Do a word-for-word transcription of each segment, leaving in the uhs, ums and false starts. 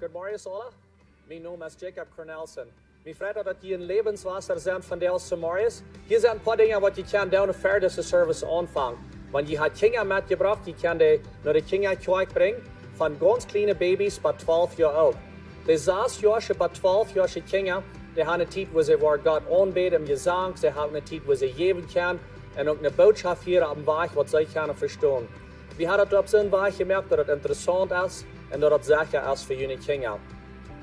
Good morning, Sola. Mien Nomen es Jacob Cornelsen. Mie freit daut, daut jie en Lebenswasser sent vondoag zemorjes. Hia sent een poa Dinja, waut jie kjennen doonen, ver dise Service aunfangt. Wan jie ha Kjinja metjebrocht, jie kjennen dee no de Kjinjakjoakj brinjen, von gaunz kjliene Babys bat twalf Joa oolt. De sas Joasche bat twalf Joasche Kjinja, dee han eene Tiet, wua see woaren Gott aunbäden em Jesank, see han eene Tiet, wua see jäwen kjennen, un uk eene Bootschoft hieren opp een Wajch, waut see kjennen vestonen. Wie haben daut opp soon Wajch jemoakt, daut daut interessaunt es un daut daut secha es fa june Kjinja.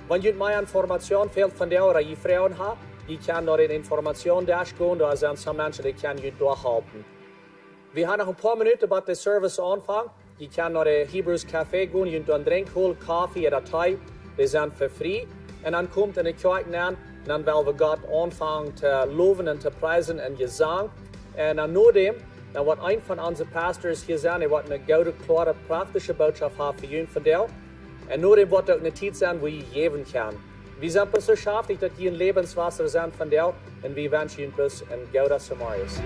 Wan junt mea Information fält vondoag ooda jie Froagen haben, jie kjennen no dän Informationsdesk gonen, doa sent some Menschen, dee kjennen junt doa halpen. Wie haben noch een poa Minuten, bat de Service aunfangt. Jie kjennen no de Hebrews Café gonen, junt een Drinkj holen, Koffe ooda Tee, dee sent fa frie. Un dan komt en de Kjoakj nenn, un dan well wie Gott aunfangen to lowen un to priesen en Jesank. Un dan nodäm, dan woat een von onse Pastors hia sennen, dee woat eene goode, kloare, praktische Bootschoft haben fa junt vondoag. Un nodäm woat uk eene Tiet sennen, wua jie jäwen kjennen. Wie sent bloos soo schaftich, daut jie en Lebenswasser sent vondoag, un wie wenschen junt bloos een gooden Zemorjes.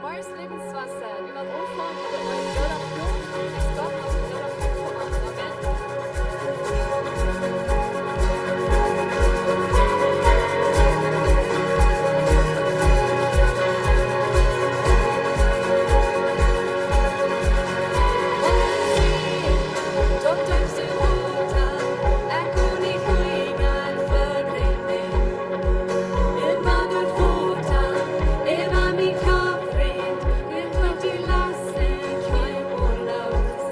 Morjes Läwenswota, wie woaren aunfangen met een Loot. Es Gott haft een Loot. Amen. Emma daut Wota, emma mien Kopp rinjt, un waut de Last nich mea loos.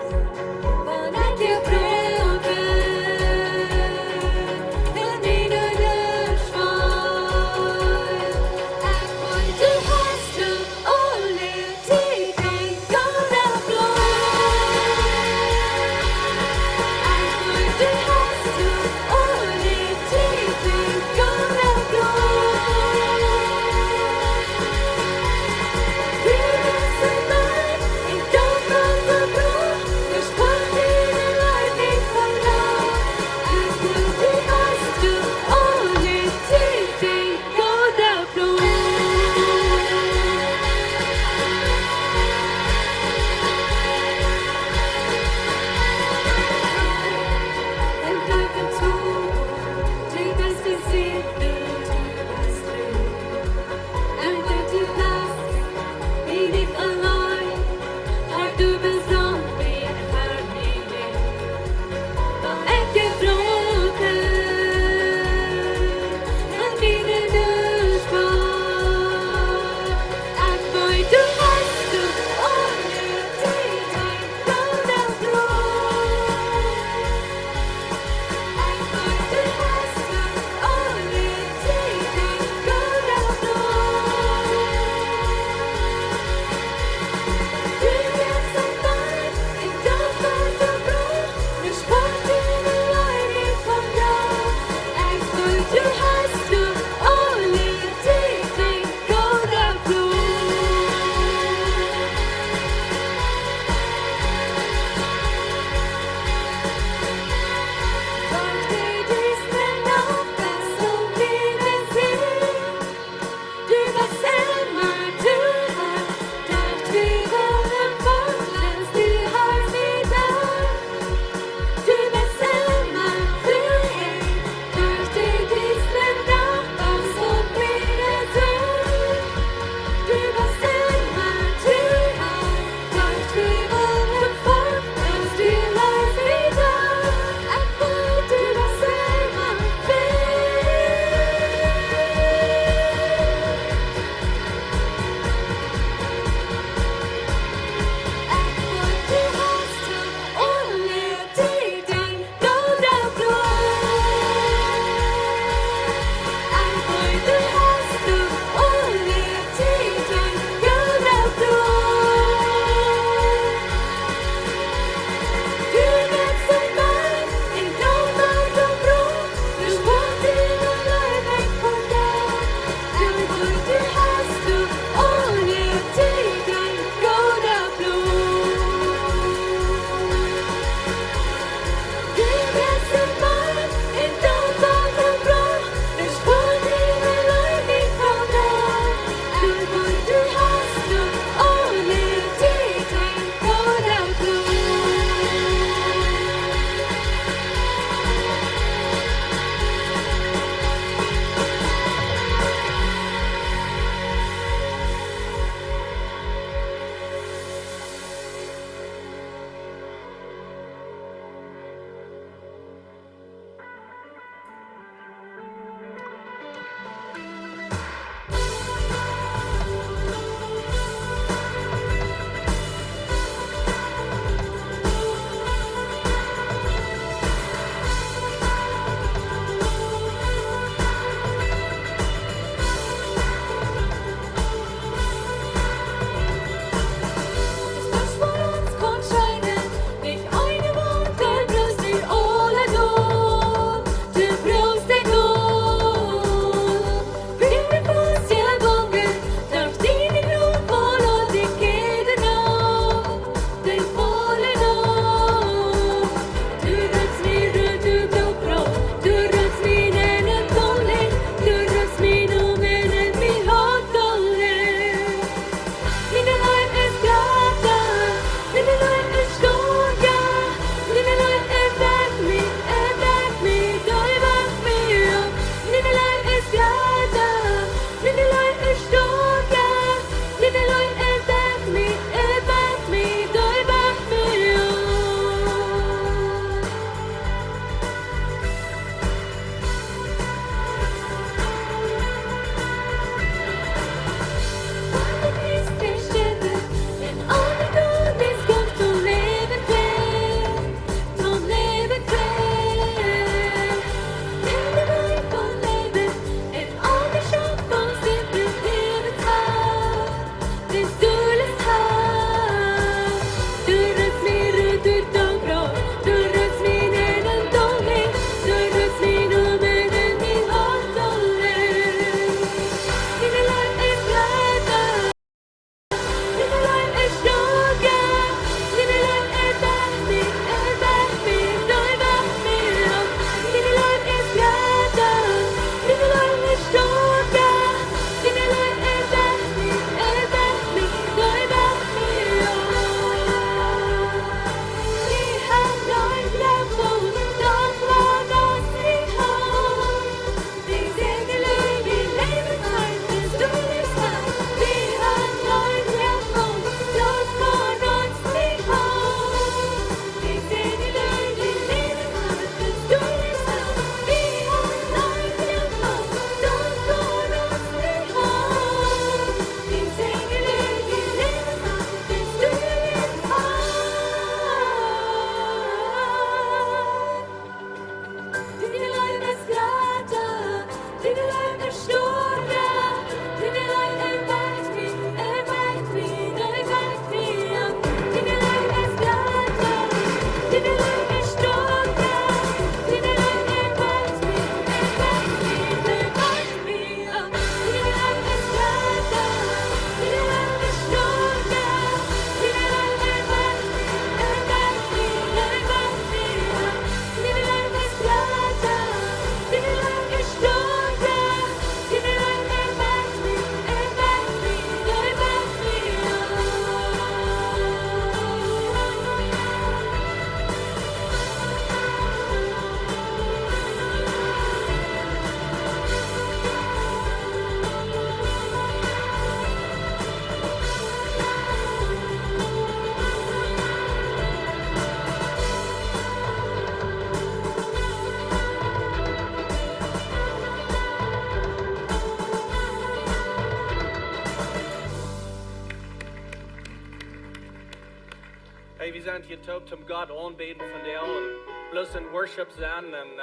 Hey, wie sent hia toop toom Gott aunbäden vondoag un bloos en Worship sennen un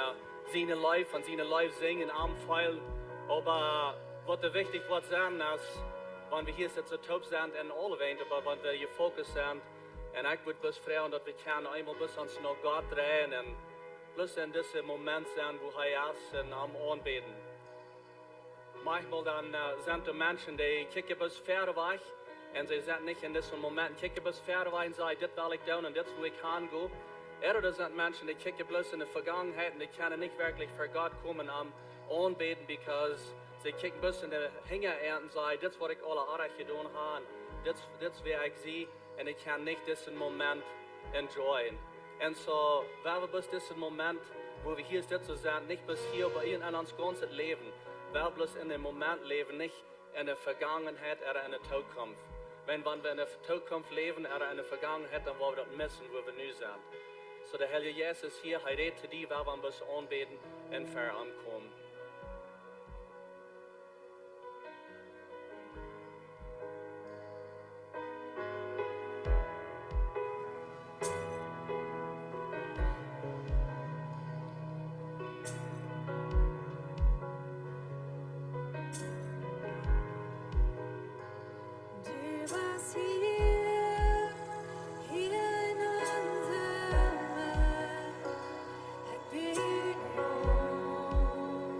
siene Leew, von siene Leew sinjen, am feelen. Oba waut doa wichtich woat sennen es, wan wie hia soo toop sent en aule Welt, oba wan wie hia focus sent. Un ekj wudd bloos froagen daut wie kjennen eemol bloos ons no Gott dreien un bloos en disen Moment sennen wua hee es un am aunbäden. Maunchmol dan sent doa Menschen dee kjikjen bloos wiet wajch un see sent nich en disen Moment, kjikjen bloos wiet wajch un sajen: Dit well ekj doonen un dit es wua ekj han go. Ooda doa sent Menschen dee kjikjen bloos en de Vegangenheit un dee kjennen nich werkjlich ver Gott komen am aunbäden, because see kjikjen bloos en de Hinjaraun un sajen: Dit es waut ekj aula orrajcht jedonen ha, dit es wäa ekj sie, un ekj kaun nich disen Moment enjoyen. Un soo, wie haben bloos disen Moment, wua wie hia soo sent, nich bloos hia, oba en ons gaunzet Läwen. Wie haben bloos en dän Moment läwen, nich en de Vegangenheit ooda en de Tookunft. Wiels wan wie en de Tookunft läwen ooda en de Vegangenheit, dan woa wie daut missen, wua wie nu sent. Soo, de Herr Jesus hia, hee rät to die, wie woaren bloos aunbäden un ver am komen. Du best hia, hia en onse Medd. Ekj bäd om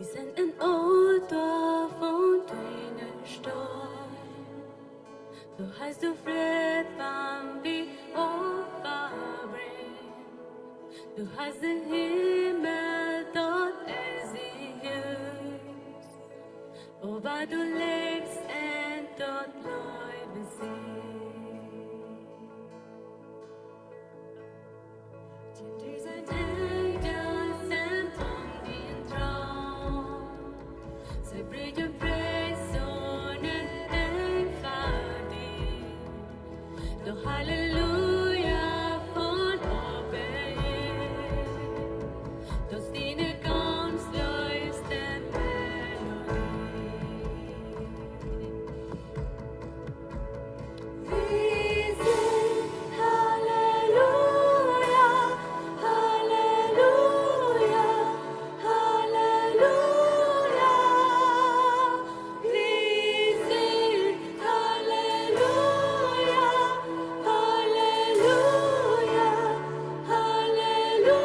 Wie sent en Ooltoa von diene Stein. Du hast de Fräd, wan wie Opfa brinjen. Du hast dän Himmel, daut es dien Hus. Oba du läfst en daut Leew. Dise Enjel sent om dien Troon. See brinjen Pries un Enj fa die. Doch Halleluja von oben. Daut es diene gaunz leefste Melodie. Wie sinjen Halleluja, Halleluja, Halleluja. Wie sinjen Halleluja, Halleluja, Halleluja.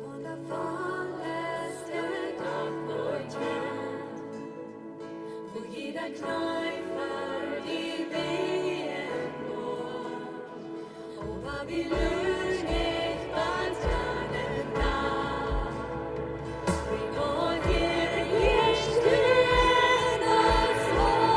Wundaboa es de Dach, wua jieda Kjnee ver die bäjen woat. Oba wie luren nich bie dän Dach. We go here, here, here, that's all.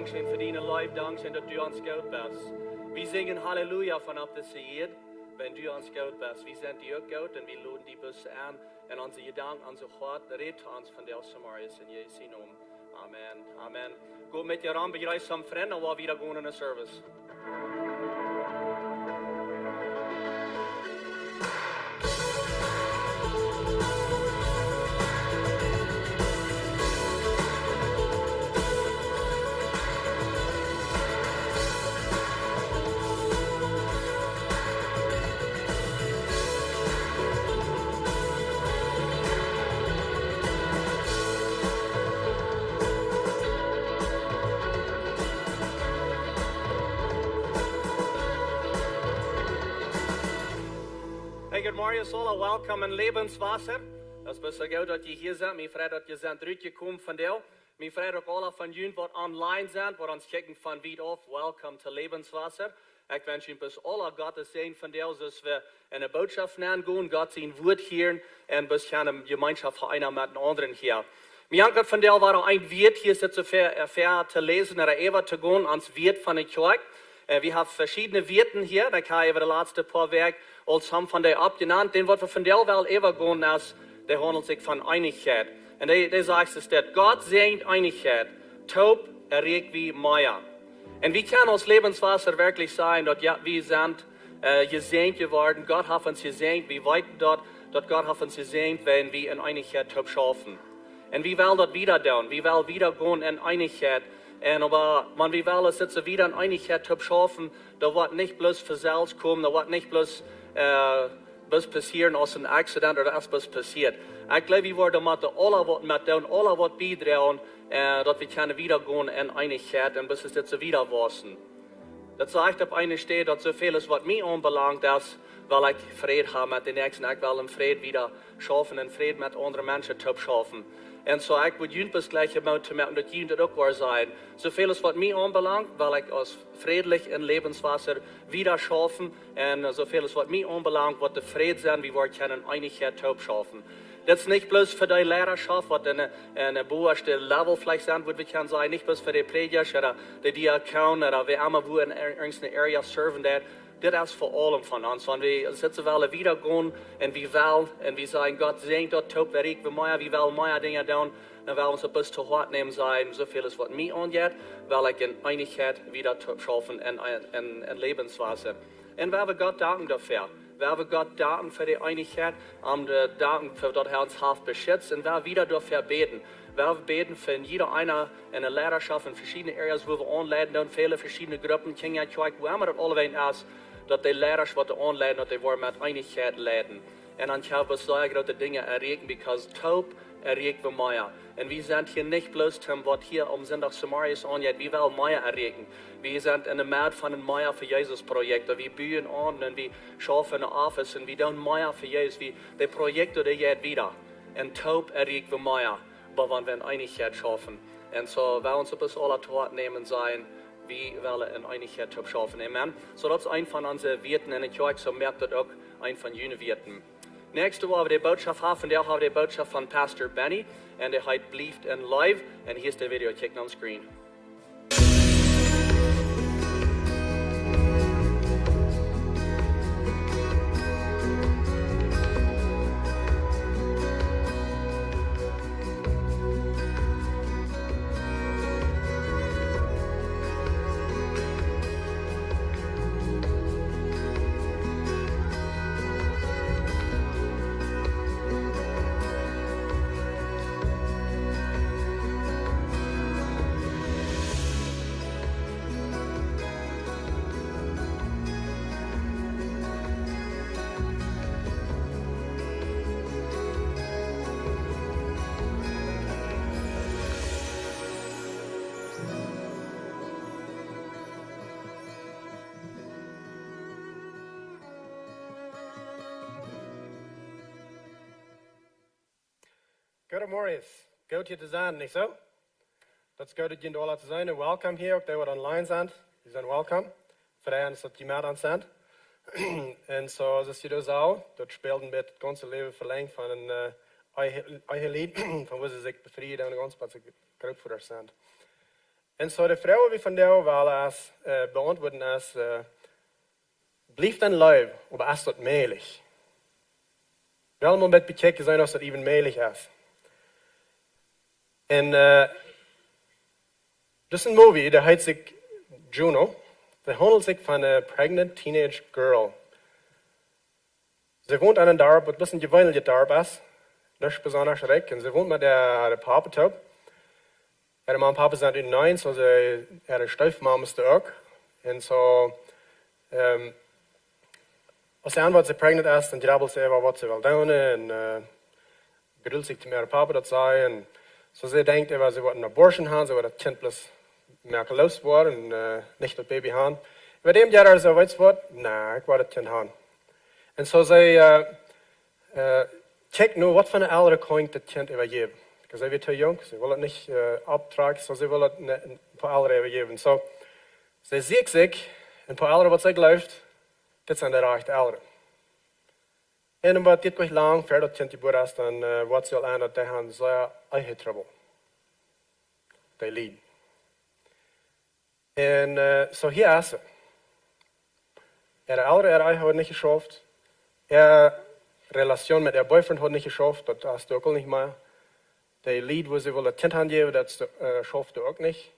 Scheen fa diene Leew, dankscheen daut du ons goot best. Wie sinjen Halleluja von opp dise Ieed, wan du ons goot best. Wie sent die uk goot un wie loden die bloos aun en onse Jedanken, onse Hoat. Räd to ons vondoag zemorjes en Jesu Nomen. Amen. Amen. Go met die rom, bejreess some Frind, dan woa wie wieda gonen en de Service. Hey, good morning, aula. Welcome en Lebenswasser. Daut es best goot daut jie hia sent. Mie freit daut jie sent trigj jekomen vondoag. Mie freit uk aula von junt waut online sent, waut ons kjikjen von wiet auf. Welcome to Lebenswasser. Ekj wensch junt best aula Gott sien Säajen vondoag, soo aus wie en de Norecht nenn gonen, Gott sien Wuat hieren un best kjennen Jemeenschoft haben eena met dän aundren hia. Mie jankat vondoag wada een Wieet hia soo väl, äh, väl to läsen, ooda äwa to gonen, ons Wieet von de Kjoakj. Äh, wie haben veschiedne Wieet hia, dee ekj hab äwa de latste poa Wäakj aul some von dee oppjenant. Dän waut wie vondoag wellen äwa gonen es, dee haundelt sikj von Eenichkjeit. Un dee, dee sajcht es dit: Gott säajent Eenichkjeit, toop erreichen wie mea. Un wie kjennen aus Lebenswasser werkjlich sajen daut, jo, wie sent, äh, jesäajent jeworden. Gott haft ons jesäajent. Wie weeten daut, daut Gott haft ons jesäajent, wan wie en Eenichkjeit toop schaufen. Un wie wellen daut wieda doonen. Wie wellen wieda gonen en Eenichkjeit. Un oba wan wie wellen soo wieda en Eenichkjeit toop schaufen, daut woat nich bloos von selfst komen, daut woat nich bloos, äh, bloos passieren aus een Accident ooda aus bloos passieet. Ekj jleew, wie woaren met aula waut met doonen, aula waut biedroagen, äh, daut wie kjennen wieda gonen en Eenichkjeit un best dit soo wieda wausen. Daut sajcht opp eene Städ, daut soo väl aus waut mie aunbelangt es, well ekj Fräd haben met de Näakjsten. Ekj well en Fräd wieda schaufen, en Fräd met aundre Menschen toop schaufen. Un soo, ekj wudd junt best jlikj Moot to moaken, daut jie daut uk woaren sajen. Soo väl aus waut mie aunbelangt, well ekj aus frädlich en Lebenswasser wieda schaufen. Un, äh, soo väl aus waut mie aunbelangt, woat de Fräd sennen, wie woaren kjennen en Eenichkjeit toop schaufen. Dit es nich bloos fa de Leidaschoft, waut en, en de bowaschte Level veleicht sent, wudd wie kjennen sajen, nich bloos fa de Prädjasch ooda de Diakonen ooda wäa emma wua en ir-, irjent eene Area serven deit. Dit es fa aulem von ons. Wan wie soo wellen wieda gonen un wie wellen, un wie sajen, Gott säajent daut toop, erreichen wie mea, wie wellen mea Dinja doonen, dan well wie ons opp ons to Hoat nämen, sajen, soo väl aus waut mie aunjeit, well ekj en Eenichkjeit wieda toop schaufen en, en, en Lebenswasser. Un wie wellen Gott danken doafäa. Wie wellen Gott danken fa de Eenichkjeit, am to danken fa daut hee ons haft beschitzt. Un wie wellen wieda doafäa bäden. Wie wellen bäden fa jieda eena en de Leidaschoft en veschiedne Areas, wua wie aunleiden doonen, väle veschiedne Gruppen, Kjinja, Kjoakj, wua emma daut aulawäajen es, daut de Leidasch waut doa aunleiden, daut dee woaren met Eenichkjeit leiden. Un dan kjenn wie sea groote Dinja erreichen, because toop erreichen wie mea. Un wie sent hia nich bloos toom waut hia aum Sindach zemorjes aunjeit, wie wellen mea erreichen. Wie sent en de Medd von een Mea fa Jesus Projekt. Wie buen aun un wie schaufen en de Office un wie doonen mea fa Jesus. Wie, de Projekt, dee jeit wieda. Un toop erreichen wie mea. Oba wan wie en Eenichkjeit schaufen. Un soo, wie wellen ons opp ons aula to Hoat nämen, sajen, wie wellen en Eenichkjeit toop schaufen. Amen. Soo, daut es een von onse Wieet en de Kjoakj, soo moakt daut uk een von june Wieet. Näakjste woa wie de Bootschoft haben, vondoag haben wie de Bootschoft von Pastor Benny. Un dee heet Blieft en Leew. Un hia es de Video, kjikj no de screen. Goodemorjes. Goot hia to sennen, nich soo? Daut es goot, junt aula to seenen. Welcome hia, uk dee waut online sent. Jie sent welcome. Frei ons daut jie met ons sent. Un soo, aus jie daut seenen, daut spält een bät daut gaunze Läwen velenjd von een, äh, Ehe-, Ehelied, von wua see sikj befrieen un gaunz waut see Grootvodasch sent. Un soo de Froag, waut wie vondoag wellen es, äh, beauntwuaden es, äh, blieft en Leew, oba es daut mäajlich? Well wie mol een bät bekjikjen sennen, aus daut even mäajlich es. Un, äh, daut es een Movie, dee heet sikj Juno. Dee haundelt sikj von eene pregnant teenage girl. See wont en een Darp, waut bloos een jeweenlichet Darp es. Nuscht besondasch rikj. Un see wont met äa, äa Papa toop. Äare Mama un Papa sent utenaunda, soo see, äare Steefmama es doa uk. Un soo, ähm, aus see aunwoat, daut see pregnant es, dan jrabbelt see äwa, waut see well doonen. Un, äh, grult sikj to äaren Papa daut sajen. Un soo see denkjt äwa, see woat een Abortion haben, see woat daut Kjint bloos moakeloos woaren un, äh, nich daut Baby haben. Äwa däm jeit äa soo, weetst waut? Nä, ekj woa daut Kjint haben. Un soo see, äh, äh, kjikjt nu, waut fa Elren kaun ekj daut Kjint äwajäwen. Wiels see wia too junk, see wull daut nich, äh, opptrakjen, soo see wull daut een, een poa Elren äwajäwen. Soo, see sieekjt sikj een poa Elren, waut see jleeft, dit sent de rajchte Elren. Un dan woat dit nich lang, ver daut Kjint jebuaren es, dan, äh, woat see aul aun daut dee haben sea Ehe Trubbel. Dee lieden. Un, äh, soo hia es see. Äare Elren, äare Ehe haud nich jeschauft. Äare Relation met äa Boyfriend haud nich jeschauft, daut es uk aul nich mea. Dee Lied, wua see wull daut Kjint hanjäwen, daut, äh, schauft uk nich.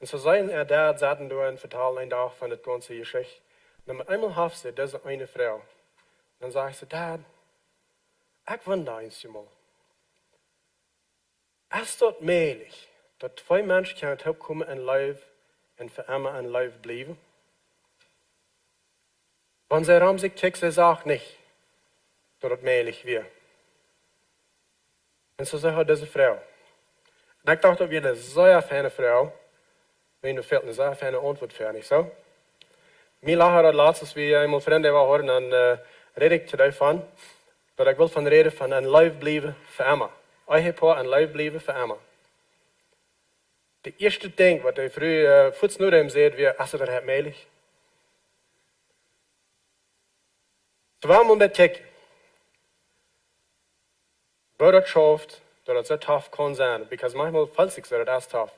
Un soo sent äa Dad sitten doa un vetalen eenen Dach von de gaunze Jeschicht. Un dan met eemol haft see dise eene Froag. Dan sajcht see: "Dad, ekj wunda eenjemol, es daut mäajlich, daut twee Menschen kjennen toopkomen en Leew un fa emma en Leew bliewen?" Wan see rom sikj kjikjt, see sach nich, daut daut mäajlich wia. Un soo see haud dise Froag. Un ekj docht, daut wia eene sea feine Froag. Wan du fält eene sea feine Auntwuat fa, nich soo? Mie lach daut latst, aus wie eemol Frind äwa hauden, dan, äh, räd ekj doavon, daut ekj well von räden von en Leew bliewen fa emma. Ehepoa en Leew bliewen fa emma. De ieeschte Dinkj, waut de Fru, äh, fuaz no däm säd, wia: "Es daut mäajlich?" Soo wie motten kjikjen, woo daut schauft, daut daut soo tough kaun sennen. Because maunchmol felt sikj soo, daut es tough.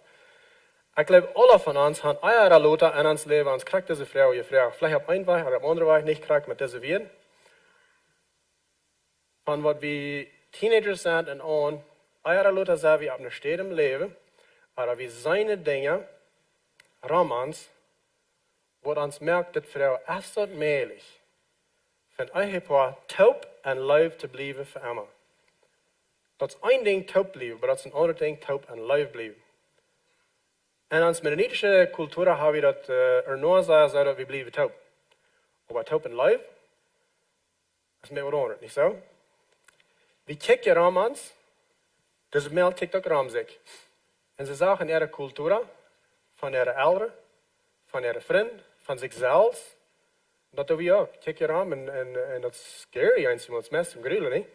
Ekj jleew, aule von ons haben ea ooda lota en ons Läwen ons krakjt dise Froag jefroacht. Veleicht opp eenen Wajch ooda opp aundre Wajch, nich krakjt met dise Wieed. Von waut wie Teenagers sent un aun, ea ooda lota sent wie opp eene Städ em Läwen, ooda wie seenen Dinja rom ons, waut ons moakt dit froagen: "Es daut mäajlich, fa een Ehepoa toop en Leew to bliewen fa emma?" Daut es een Dinkj, toop bliewen, oba daut es een aundret Dinkj, toop en Leew bliewen. En ons mennonitische Kultua ha wie daut, äh, ea nich soo, soo daut wie bliewen toop. Oba toop en Leew es mea waut aundret, nich soo? Wie kjikjen rom ons, dise Mejal kjikjt uk rom sikj. Un see sachen äare Kultua, von äare Elren, von äare Frind, von sikj selfst, daut doo wie uk. Kjikj hia rom un, un, un daut es scary, eenjemol, daut es meist toom grülen, nich?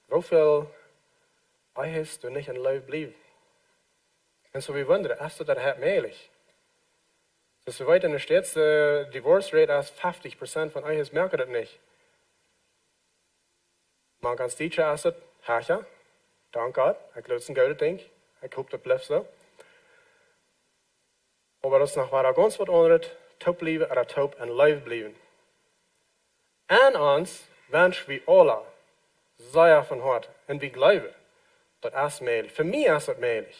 Woo väl Ehes doa nich en Leew bliewen. Un soo wie wundren, es daut hia mäajlich? Daut wie weeten, enne States, äh, divorce rate es fefty percent von Ehes moaken daut nich. Mank ons Dietsche es et hecha. Dank Gott. Ekj jleew, daut es een goodet Dinkj. Ekj hop, daut blift soo. Oba daut es noch wada gaunz waut aundret, toop bliewen ooda toop en Leew bliewen. En ons wensch wie aula sea von Hoat, un wie jleewen, daut es mäajlich. Fa mie es daut mäajlich.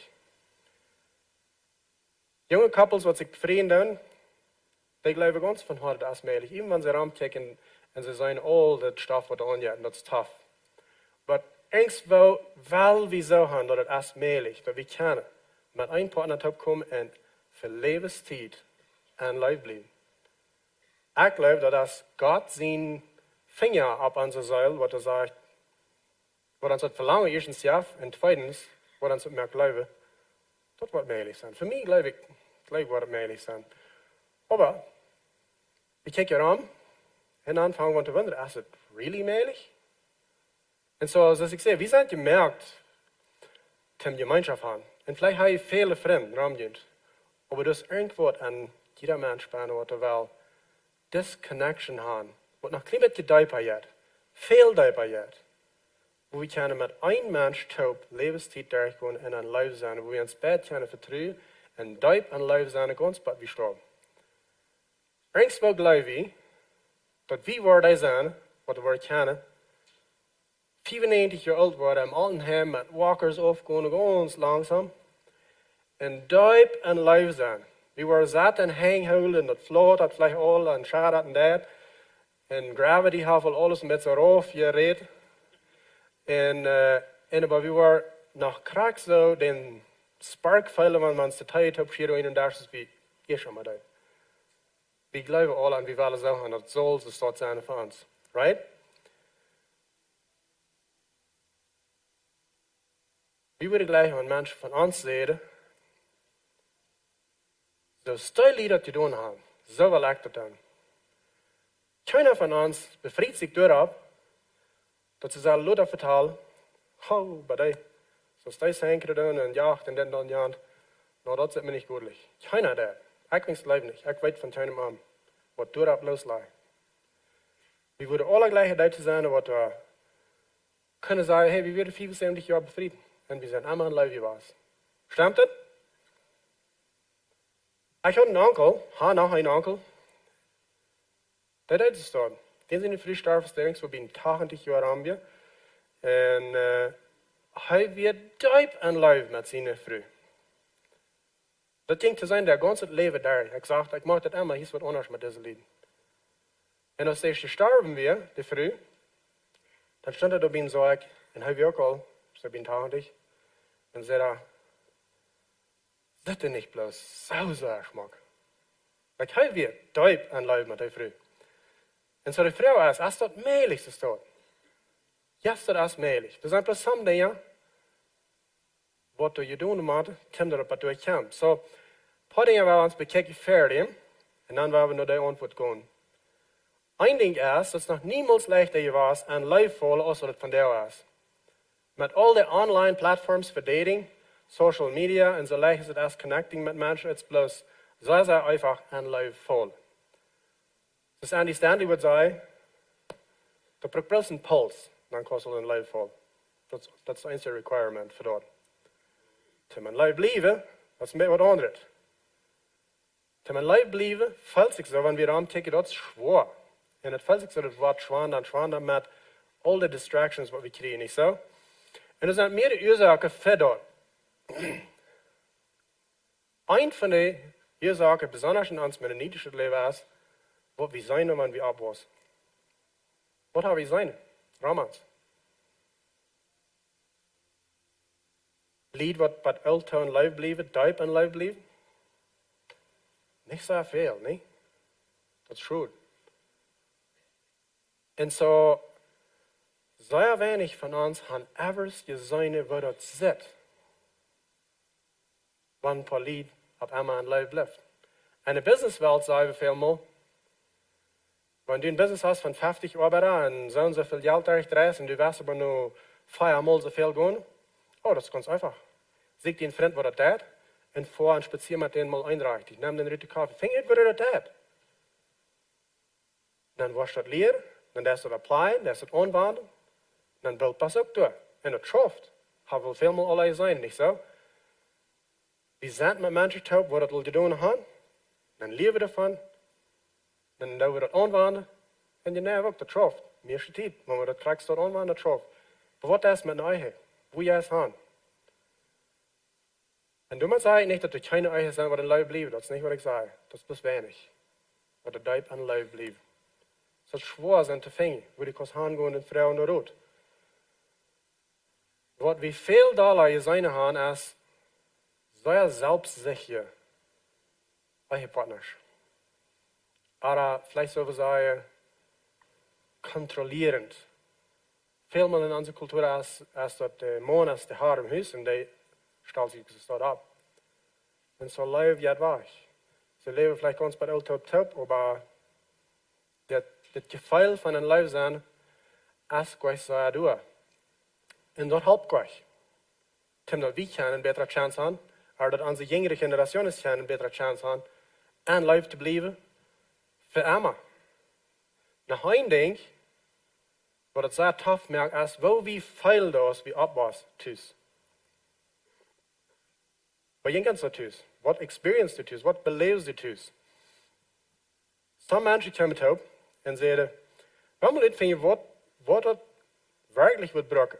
Junge couples, waut sikj befrieen doonen, dee jleewen gaunz von Hoat, daut es mäajlich. Even wan see romkjikjen un see seenen aul daut Stoff, waut doa aunjeit, un daut es tough. Oba irjentwoo well wie soo gonen, daut et es mäajlich, daut wie kjennen met een Partner toopkomen un fa Läwenstiet en Leew bliewen. Ekj jleew, daut es Gott sien Finja opp onse Seel, waut hee sajcht, waut ons daut Velangen ieeschtens jeft un tweedens, waut ons daut moakt jleewen, daut woat mäajlich sennen. Fa mie jleew ekj, jleew ekj, woat et mäajlich sennen. Oba wie kjikjen rom un dan fangen wie aun to wundren, es et really mäajlich? Un soo, soo aus ekj säd, wie sent jemoakt toom Jemeenschoft haben. Un veleicht hab jie väle Frind rom junt. Oba daut es irjentwaut aun jieda Mensch bennen, waut hee well dise connection haben, waut noch een kjlien bät deepa jeit, väl deepa jeit, wua wie kjennen met een Mensch toop Läwenstiet derchgonen un en Leew sennen, wua wie ons beid kjennen vetruen Un deep en Leew sennen, gaunz bat wie stoawen. Irjentwoo jleew wie, daut wie woaren dee sennen, waut wie woaren kjennen, fiefunneajentich Joa oolt woaren, em Altenheim met Walkers aufgonen, gaunz langsom. Un deep en Leew sennen. Wie woaren saten, Henj hoolen, daut float, daut veleicht aul, un schaudat un daut. Un Gravity haft aul aules een bät rauf jerät. Un, äh, un oba wie woaren noch krakjt soo dän Spark feelen, wan wie de Tiet haben, hia en de Dages, wie hia schon mol deeden. Wie jleewen aule aun, wie wellen soo haben, daut saul soo sennen fa ons. Right? Wie wudden jlikj aun Menschen von ons sajen, soo aus dee Lied daut jedonen haben, soo well ekj daut doonen. Kjeena von ons befriet sikj doaropp, daut see sellen lota vetalen, ho, bie dee, soo aus dee senkren doonen un jacht un dit un daut un jant, no, daut sent wie nich goodlich. Kjeena deit. Ekj weens jleew nich. Ekj weet von kjeenem aundren, waut doaropp loslajcht. Wie wudden aule jlikj doaräwa sennen, waut wie kjennen sajen, hey, wie wieren fiefunsäwentig Joa befriet. Un wie sent emma en Leew jewast. Stemt daut? Ekj haud eenen Onkel, ha, noch eenen Onkel. Dee deed daut. Dän siene Fru storf, es dee irjentwoo bie tachentich Joa aum Enj. Un, äh, hee wia deep en Leew met siene Fru. Daut jinkj to sennen, daut gaunze Läwen doa. Ekj säd, ekj moak daut emma, hia es waut aundasch met dise Lied. Un aus dee jestorwen wia, de Fru, dan stunt hee doa bie un säd, un hee wia uk aul, soo bie tachentich, un säd hee, daut es nich bloos soo, soo schmock. Like, hee wia deep en Leew met dee Fru. Un soo de Froag es, es daut mäajlich, es daut? Yes, daut es mäajlich. Doa sent bloos some Dinja, waut doa jedonen motten, kjemt daut opp daut kjemt. Soo, poa Dinja woa wie ons bekjikjen ver däm, un dan woa wie no de Auntwuat gonen. Een Dinkj es, daut es noch niemols leichta jewast en Leew faulen, aus daut vondoag es. Met aul de online platforms fa dating, social media, un soo leicht aus daut es connecting met Menschen, et es bloos soo, soo eefach en Leew faulen. Soo aus Andy Stanley wudd sajen, daut brukt bloos een Puls, dan kaust du en Leew faulen. Daut, daut es de eensje requirement fa daut. Toom en Leew bliewen, daut es een bät waut aundret. Toom en Leew bliewen, felt sikj soo, wan wie aum kjikjen, daut es schwoa. Un et felt sikj soo, daut woat schwanda un schwanda met aul de distractions, waut wie kjrieen, nich soo? Un doa sent mearere Uasoaken fa daut. Eent von de Uasoaken, besonda en ons mennonitischet Läwen, es, waut wie seenen, wan wie oppwaussen. Waut ha wie seenen? Romans. Lied, waut, waut oolt en Leew bliewen, deep en Leew bliewen? Nich soo väl, nä? Daut es goot. Un soo, sea weinich von ons han ever jeseenen, woo daut sitt, wan een Lied opp emma en Leew blift. En de Businesswelt saj wie väl mol, wan du een Business hast von feftich Oabeida un soo un soo väl Jelt derch dreist un du west oba nu vea mol soo väl gonen, oh, daut es gaunz eefach. Sieekj die een Frint, waut daut deit, un foa un spazia met dän mol eenendartich. Nem dän rut de Koffe. Finj ut, woo daut deit. Dan woascht daut lieren, dan deist daut applyen, deist daut aunwenjen, dan boolt daut uk doa. Un daut schauft. Ha wie väl mol aul jeseenen, nich soo? Wie sent met Menschen toop, waut daut aul jedonen han, dan lieren wie doavon, dan doonen wie daut aunwenjen, un je mea uk, daut schauft. Mea Tiet, wan wie daut krakjt daut aunwenjen, daut schauft. Oba waut es met eene Ehe? Woo es han? Un doamet saj ekj nich, daut doa kjeene Ehe sent, waut en Leew bliewen. Daut es nich, waut ekj saj. Daut es bloos weinich, waut doa deep en Leew bliewen. Daut es schwoa sennen to finjen, woo du kaust hangonen un froagen no Rot. Waut wie väl dolla jeseenen han, es sea selfstsichje Ehepartners. Ooda veleicht sell wie sajen, kontrollierend. Väl mol en onse Kultua es, es daut de Maun es de Har em Hus un dee stalt sikj soo opp. Un soo läwen wie wajch. See läwen veleicht gaunz bie oolt toop, toop, oba daut, daut Jefeel von en Leew sennen es kjeen sea doa. Un daut halpt kjeen. Toom daut wie kjennen eene bätre Chance han, ooda daut onse jinjre Generationen kjennen eene bätre Chance han, en Leew to bliewen, fa emma. Noch een Dinkj, waut daut sea tough moakt, es, woo wie feelen, aus wie oppwaussen tus. Woo jinkj ons daut tus? Waut experience du tus? Waut beläfst du tus? Some Menschen kjeemen toop un säden: "Well wie utfinjen, waut, waut daut werkjlich woat brucken,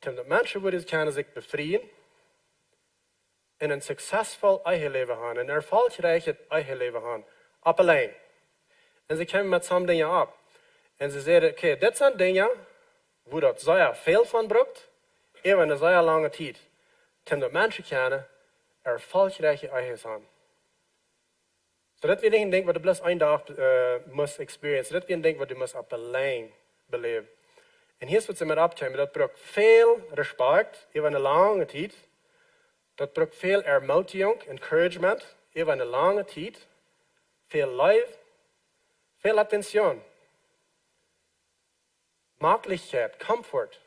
daut Menschen wudden kjennen sikj befrieen un een successful Eheläwen haben, een erfolgreichet Eheläwen haben, opp auleen." Un see kjeemen met some Dinja opp. Un see säden: "Okay, dit sent Dinja, wua daut sea väl von brukt, äwa eene sea lange Tiet, daut Menschen kjennen erfolgreiche Ehes haben." Soo daut wia nich een Dinkj, waut du bloos een Dach, äh, must experience. Daut wia een Dinkj, waut du must opp auleen beläwen. Un hia es, waut see met oppkjeemen: daut brukt väl Respekt äwa eene lange Tiet. Daut brukt väl Ermutigung, encouragement, äwa eene lange Tiet. Väl Leew, väl Attention. Mäakjlichkjeit, Comfort,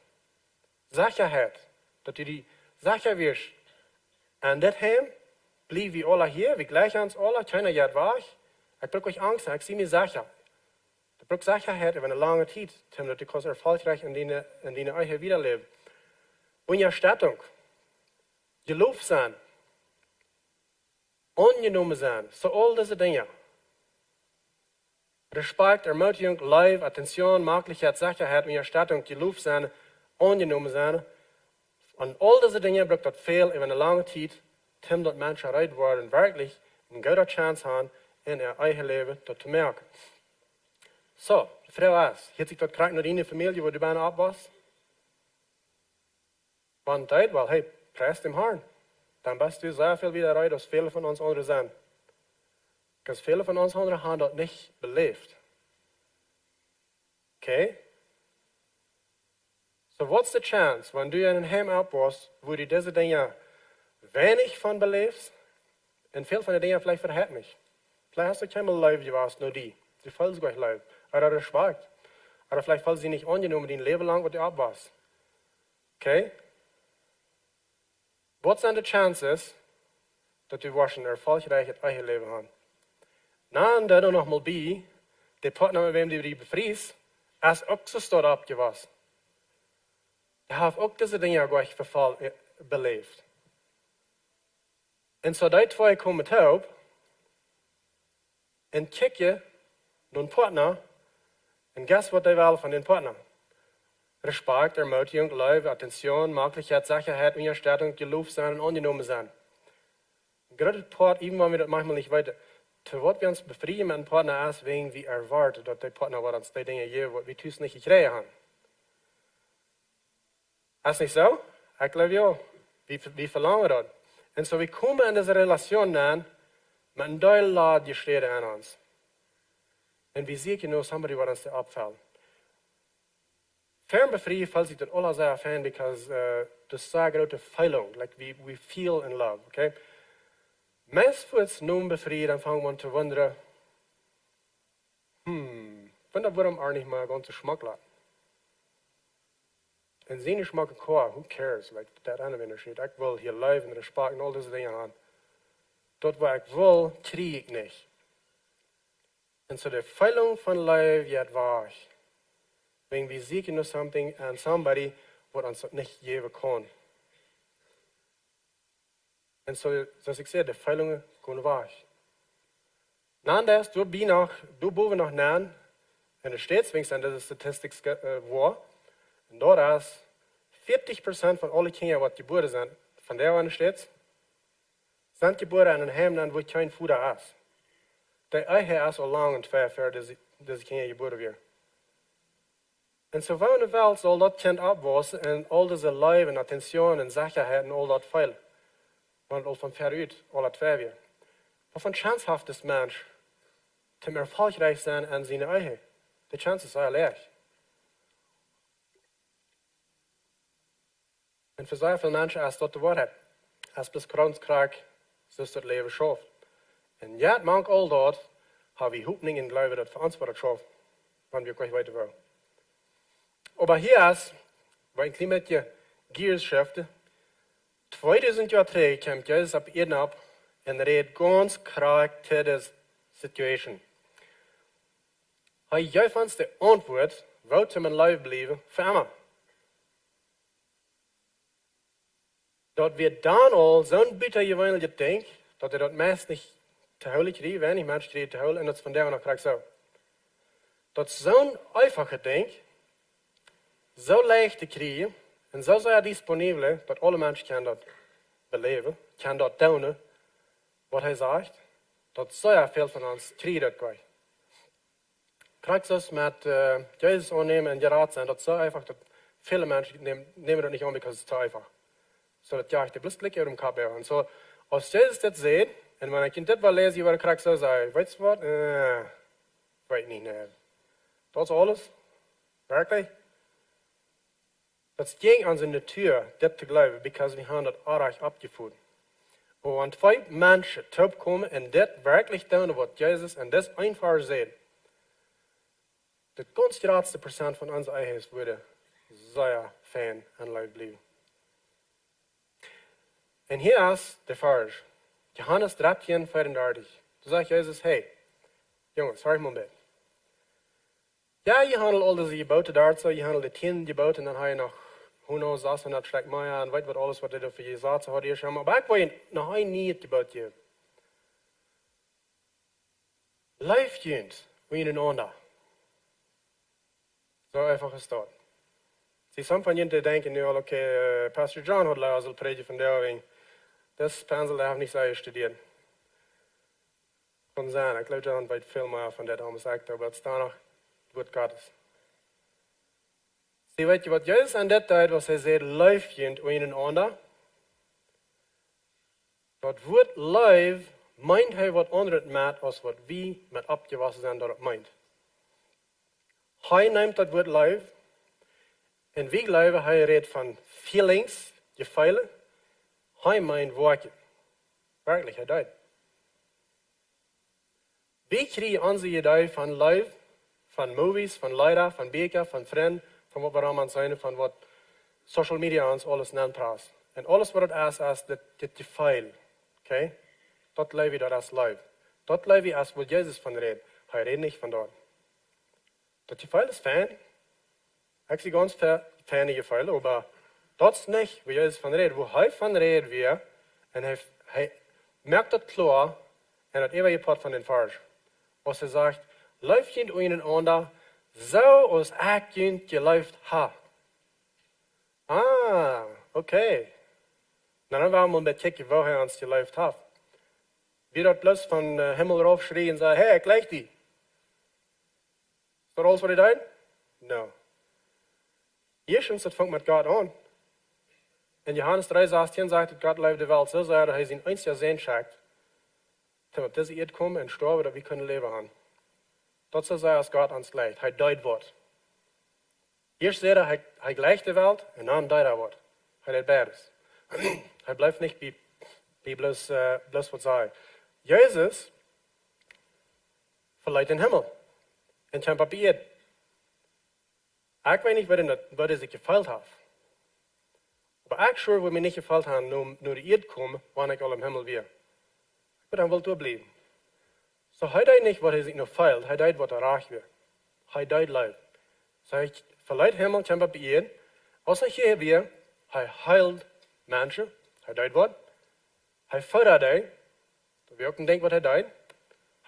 Sechaheit, daut du die secha wieescht: "Aun dit Heim bliew wie aula hia, wie jlikjen ons aula, kjeena jeit wajch. Ekj bruk nich Angst, ekj sie mie secha." Daut brukt Sechaheit äwa eene lange Tiet, daut du kaust erfolgreich enn diene, enn diene Ehe wieda läwen. Unjastettunk, jeloft sennen, aunjenomen sennen, soo aul dise Dinja. Respekt, Ermutigung, Leew, Attention, Mäakjlichkjeit, Sechaheit, Unjastettunk, jeloft sennen, aunjenomen sennen. Un aul dise Dinja brukt daut väl äwa eene lange Tiet, daut Menschen reed woaren, werkjlich eene goode Chance haben, enn äa Eheläwen daut to moaken. Soo, de Froag es: Hieet sikj daut krakjt no diene Famielje, wua du bie oppwosst? Wan daut, well, hey, pries däm Harn. Dan best du sea väl wieda reed aus väle von ons aundre sent. Wiels väle von ons aundre haben daut nich beläft. Okay? So, what's the chance, wan du enn een Heim oppwosst, wua du dise Dinja weinich von beläfst un väl von de Dinja veleicht vehäat nich? Veleicht hast du kjeenmol Leew jewast no die. Du feelst nich Leew ooda Respekt. Ooda veleicht feelst du nich aunjenomen dien Läwen lang, waut du oppwosst. Okay? Waut sent de Chances, daut du woascht een erfolgreichet Eheläwen haben? Na, un dan noch mol bie, de Partner, met wäm du die befriest, es uk soo stoakj oppjewossen. Dee haft uk dise Dinja nich veväl, äh, beläft. Un soo dee twee komen toop un kjikjen no dän Partner. Un guess what dee wellen von dän Partner? Respekt, Ermutigung, Leew, Attention, Mäakjlichkjeit, Sechaheit, Unjastettunk, jeloft sennen un aunjenomen sennen. Een grootet Poat, even wan wie daut maunchmol nich weeten, to waut wie ons befrieen met een Partner es, wäajen wie erwoaten, daut dee Partner woat ons dee Dinja jäwen, waut wie tus nich jekjräajen haben. Es nich soo? Ekj jleew jo. Wie, wie velangen daut. Un soo, wie komen enn dise Relation aun met een Deel Last, dee steit aun ons. Un wie sieekjen no somebody, waut ons dee oppfelt. Ver befrieen feelt sikj daut aules sea fein, because, äh, daut es soone groote Feeling, like, we, we feel in love, okay? Meist foats no befrieen, dan fangen wie aun to wundren, hm, wunda wuarom ekj nich mea gaunz soo schmock lot. Un siene schmocke Koa, who cares? Like, daut aundre, wan hee steit. Ekj well hia Leew un Respekt un aul dise Dinja haben. Daut, waut ekj well, kjrie ekj nich. Un soo de Feeling von Leew jeit wajch. Wan wie sieekjen no something and somebody, waut ons daut nich jäwen kaun. Un soo, soo aus ekj säd, de Feelungen gonen wajch. Dan es doa bie noch, doa bowen noch aun, enn de States, wan ekj sent dise statistics, äh, woa. Un doa es, veatich Prozent von aule Kjinja, waut jebuaren sent, von dee enn de States, sent jebuaren enn een Heim, wua kjeen Voda es. De Ehe es aul lang enn twee, ver dise, dise Kjinja jebuaren wieren. Un soo, woo enn de Welt saul daut Kjint oppwaussen un aul dise Leew un Attention un Sechaheit un aul daut feelen, wan et aul von ver ut aul twee wia? Waut fa Chance haft dis Mensch, toom erfolgreich sennen enn siene Ehe? De Chance es sea läach. Un fa sea väl Menschen es daut de Woarheit. Es bloos kranz krakjt, soo es daut Läwen schauft. Un jo, mank aul daut, hab wie Hopninj un Gloowen, daut fa ons woat daut schaufen, wan wie uk nich weeten, woo. Oba hia es, wua een kjlien bät gears shiften. Tweedusent Joa trigj kjeem Jesus opp Ieed opp un räd gaunz krakjt to dise Situation. Hee jeef ons de Auntwuat, woo toom enn Läwen bliewen fa emma. Daut wia dan aul soon butajeweenlichet Dinkj, daut hee daut meist nich to hoolen kjrieech, wan nich Mensch kjrieech to hoolen, un daut es vondoag noch krakjt soo. Daut es soon eefachet Dinkj, soo leicht to kjrieen un soo sea disponibel, daut aule Menschen kjennen daut beläwen, kjennen daut doonen, waut hee sajcht, daut sea väl von ons kjrieen daut kjrieen. Krakjt soo met, äh, Jesus aunnämen un jerat sennen, daut es soo eefach, daut väle Menschen nämen, nämen daut nich aun, because daut es too eefach. Soo daut jie bloos Blikj äwa dän Kopp haben. Un soo, aus Jesus dit sajcht, un wan ekj en dit waut läs, jie woaren krakjt soo sajen, weetst du waut? Äh, weet nich, nä. Daut es aules? Werkjlich? Daut es jäajen onse Natua, dit to jleewen, because wie haben daut oajch oppjefoten. Oba wan twee Menschen toopkomen un dit werkjlich doonen, waut Jesus en dis een Varsch sajcht, daut gaunz jratste Prozent von onse Ehen wudden sea fein un leew bliewen. Un hia es de Varsch. Johanes dartieen veeaundartich. Doa sajcht Jesus: "Hey, Junges, horcht mol met. Jo, jie haben aul dise Jeboten doa, soo, jie haben aul de tieen Jeboten, un dan hab jie noch, who knows, sas un daut schlajcht mea, un weet waut aules, waut doa fa Jesazen haud, jie haben. Oba ekj well junt noch een nieet Jebot jäwen. Leeft junt unjarenaunda." Soo eefach es daut. See, some von junt denkjen nu aul: "Okay, äh, Pastor John haud last aul prädicht von doa, wäajen dis Pensel, dee haft nich sea jestudieet." Kaun sennen, ekj jleew, John weet väl mea von dit aus ekj, oba daut es dan noch Wuat Gottes. See, weetst du waut Jesus aun dit deed, waut hee säd: "Leeft junt unjarenaunda"? Daut Wuat Leew meent hee waut aundret met aus waut wie met oppjewossen sent, daut et meent. Hee nemt daut Wuat Leew, un wie jleewen, hee rät von feelings, Jefeelen. Hee meent Woakjen. Werkjlich, hee deed. Wie kjrieen onse Idee von Leew, von Movies, von Leeda, von Bieekja, von Frind, von waut wie aula seenen, von waut Social Media ons aules nennprast. Un aules waut et es, es dit, dit Jefeel. Okay? Daut jleew wie, daut es Leew. Daut jleew wie, es waut Jesus von rät. Hee rät nich von daut. Daut Jefeel es fein. Ekj see gaunz fe-, feine Jefeelen, oba daut es nich, wua Jesus von rät. Wua hee von rät wia, un hee, hee moakt daut kloa en daut eewje Poat von dän Varsch, wua hee sajcht: "Leeft junt unjarenaunda, soo aus ekj junt jeleeft hab." Ah, okay. Na, dan woa wie mol een bät kjikjen, woo hee ons jeleeft haft. Wia daut bloos von, äh, Himmel rauf schrieen un sajen: "Hey, ekj leew die"? Is daut aules waut hee deed? No. Ieeschtens, daut fangt met Gott aun. En Johanes dree sastieen sajcht et: "Gott leewd de Welt soo sea, daut hee sienen eensjen Sän schekjt, toom opp dise Ieed komen un stoawen, daut wie kunnen Läwen haben." Daut es soo sea aus Gott ons leeft. Hee deed waut. Ieescht säd hee, hee, hee jleicht de Welt, un dan deed hee waut. Hee deed beides. Hee bleef nich bie, bie bloos, äh, bloos waut sajen. Jesus veleet dän Himmel un kjeem opp de Ieed. Ekj weet nich, woo hee daut, woo hee sikj jefeelt haft. Oba ekj sure woa mie nich jefeelt haben, no, no de Ieed komen, wan ekj aul em Himmel wia. Ekj wudd dan woll doa bliewen. Soo, hee deed nich waut hee sikj no feeld, hee deed waut rajcht wia. Hee deed Leew. Soo, hee veleet Himmel, kjeem opp de Ieed. Aus hee hia wia, hee heeld Menschen, hee deed waut. Hee foodad dee, daut wia uk een Dinkj waut hee deed.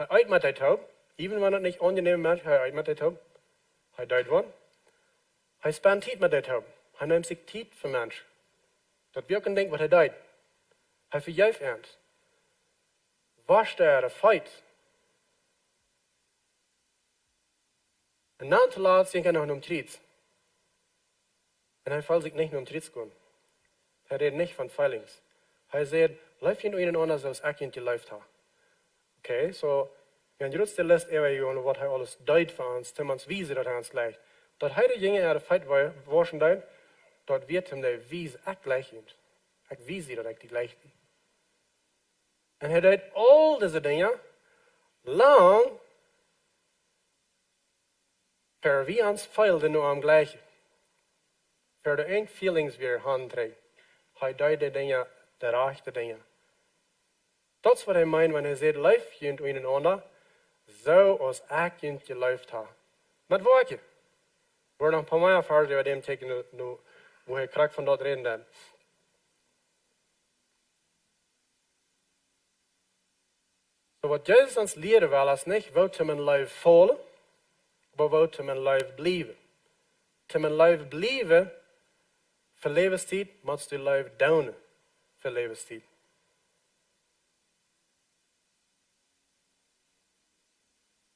Hee eet met dee toop, even wan et nich aunjenäme Menschen, hee eet met dee toop. Hee deed waut. Hee spend Tiet met dee toop. Hee neem sikj Tiet fa Menschen. Daut wia uk een Dinkj waut hee deed. Hee vejeef an. Woscht äare Feet. Un dan toolatst jinkj hee noch nom Kjriez. Un hee feeld sikj nich nom Kjriez gonen. Hee rät nich von feelings. Hee säd: "Leeft junt unjarenaunda soo aus ekj junt jeleeft hab." Okay, soo, wie haben jrod de List äwajegonen, waut hee aules deed fa ons, toom ons wiesen, daut hee ons jleicht. Daut hee de Jinja äare Feet wa-, wauschen deed, daut wia toom dee wiesen: "Ekj jleich junt. Ekj wies die, daut ekj die jleich." Un hee deed aul dise Dinja lang ver wie ons feelden no am jleichen. Ver de eng feelings wia aun trigj. Hee deed de Dinja, de rajchte Dinja. Daut es waut hee meent, wan hee sajcht: "Leeft junt unjarenaunda, soo aus ekj junt jeleeft hab." Met Woakjen. Wie woaren noch een poa mea Varsch äwa däm kjikjen, nu, nu, wua hee krakjt von daut räden deed. Oba waut Jesus ons lieren well, es nich, woo to mien Läwen faulen, oba woo to mien Läwen bliewen. To mien Läwen bliewen, fa Läwenstiet, motst du Läwen doonen, fa Läwenstiet.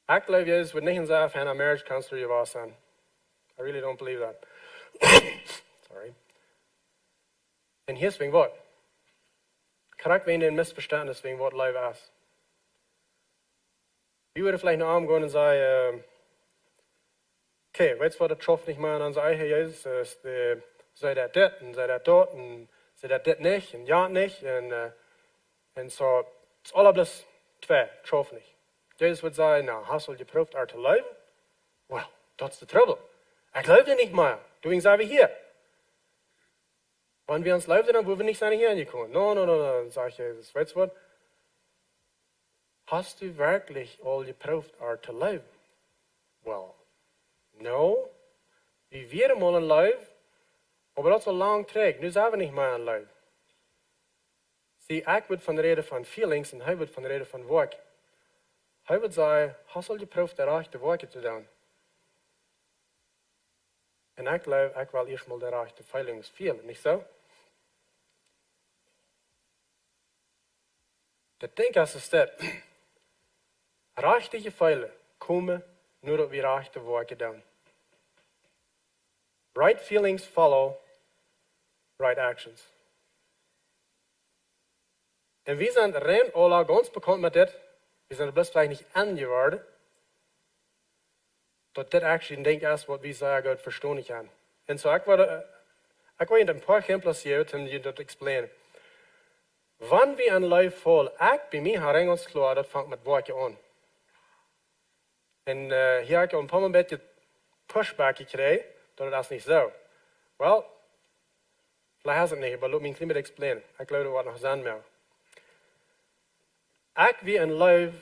Ekj jleew, Jesus woat nich en sien Marriage Counselor jewast sennen. I really don't believe that. Sorry. Un hia es wäajen waut. Krakjt wäajen dän Missvestaunt wäajen waut Läwen es. Wie wudden veleicht no am gonen un sajen, äh, okay, weetst waut, daut schauft nich mea aun onse eeja Jesus, es de, see daut dit un see daut daut un see daut dit nich un jo nich un, äh, un soo, daut es aules bloos twee, daut schauft nich. Jesus wudd sajen, na, hast du aul jeprooft, äa to leewen? Well, daut es de Trubbel. Ekj leew dee nich mea. Doawäajen sent wie hia. Wan wie ons leewden, dan wudden wie nich sennen hia aunjekomen. No, no, no, no, dan sajcht Jesus, weetst waut? Hast du werkjlich aul jeprooft, äa to leewen? Well, no. Wie wieren mol en Leew, oba daut es aul lang trigj. Nu sent wie nich mea en Leew. See, ekj wudd von räden von feelings un hee wudd von räden von Woakjen. Hee wudd sajen, hast du aul jeprooft, de rajchte Woakjen to doonen? Un ekj jleew, ekj well ieescht mol de rajchte feelings feelen, nich soo? Daut Dinkj es, es daut, rajchte Jefeelen komen, no daut wie rajchte Woakjen doonen. Right feelings follow right actions. Un wie sent rein aula gaunz bekaunt met dit. Wie sent bloos veleicht nich enjeworden, daut dit actually een Dinkj es, waut wie sea goot vestonen kjennen. Un soo, ekj wull, äh, ekj wull junt een poa Exempels jäwen, om junt daut to explainen. Wan wie en Leew faulen, ekj, bie mie, ha ekj gaunz kloa, daut fangt met Woakjen aun. Un, äh, hia hab ekj aul een poa Mol een bät pushback jekjräajen, daut es nich soo. Well, veleicht es et nich, oba lot mie een kjlien bät explainen. Ekj jleew, daut woat noch sennen, mea. Ekj wia en Leew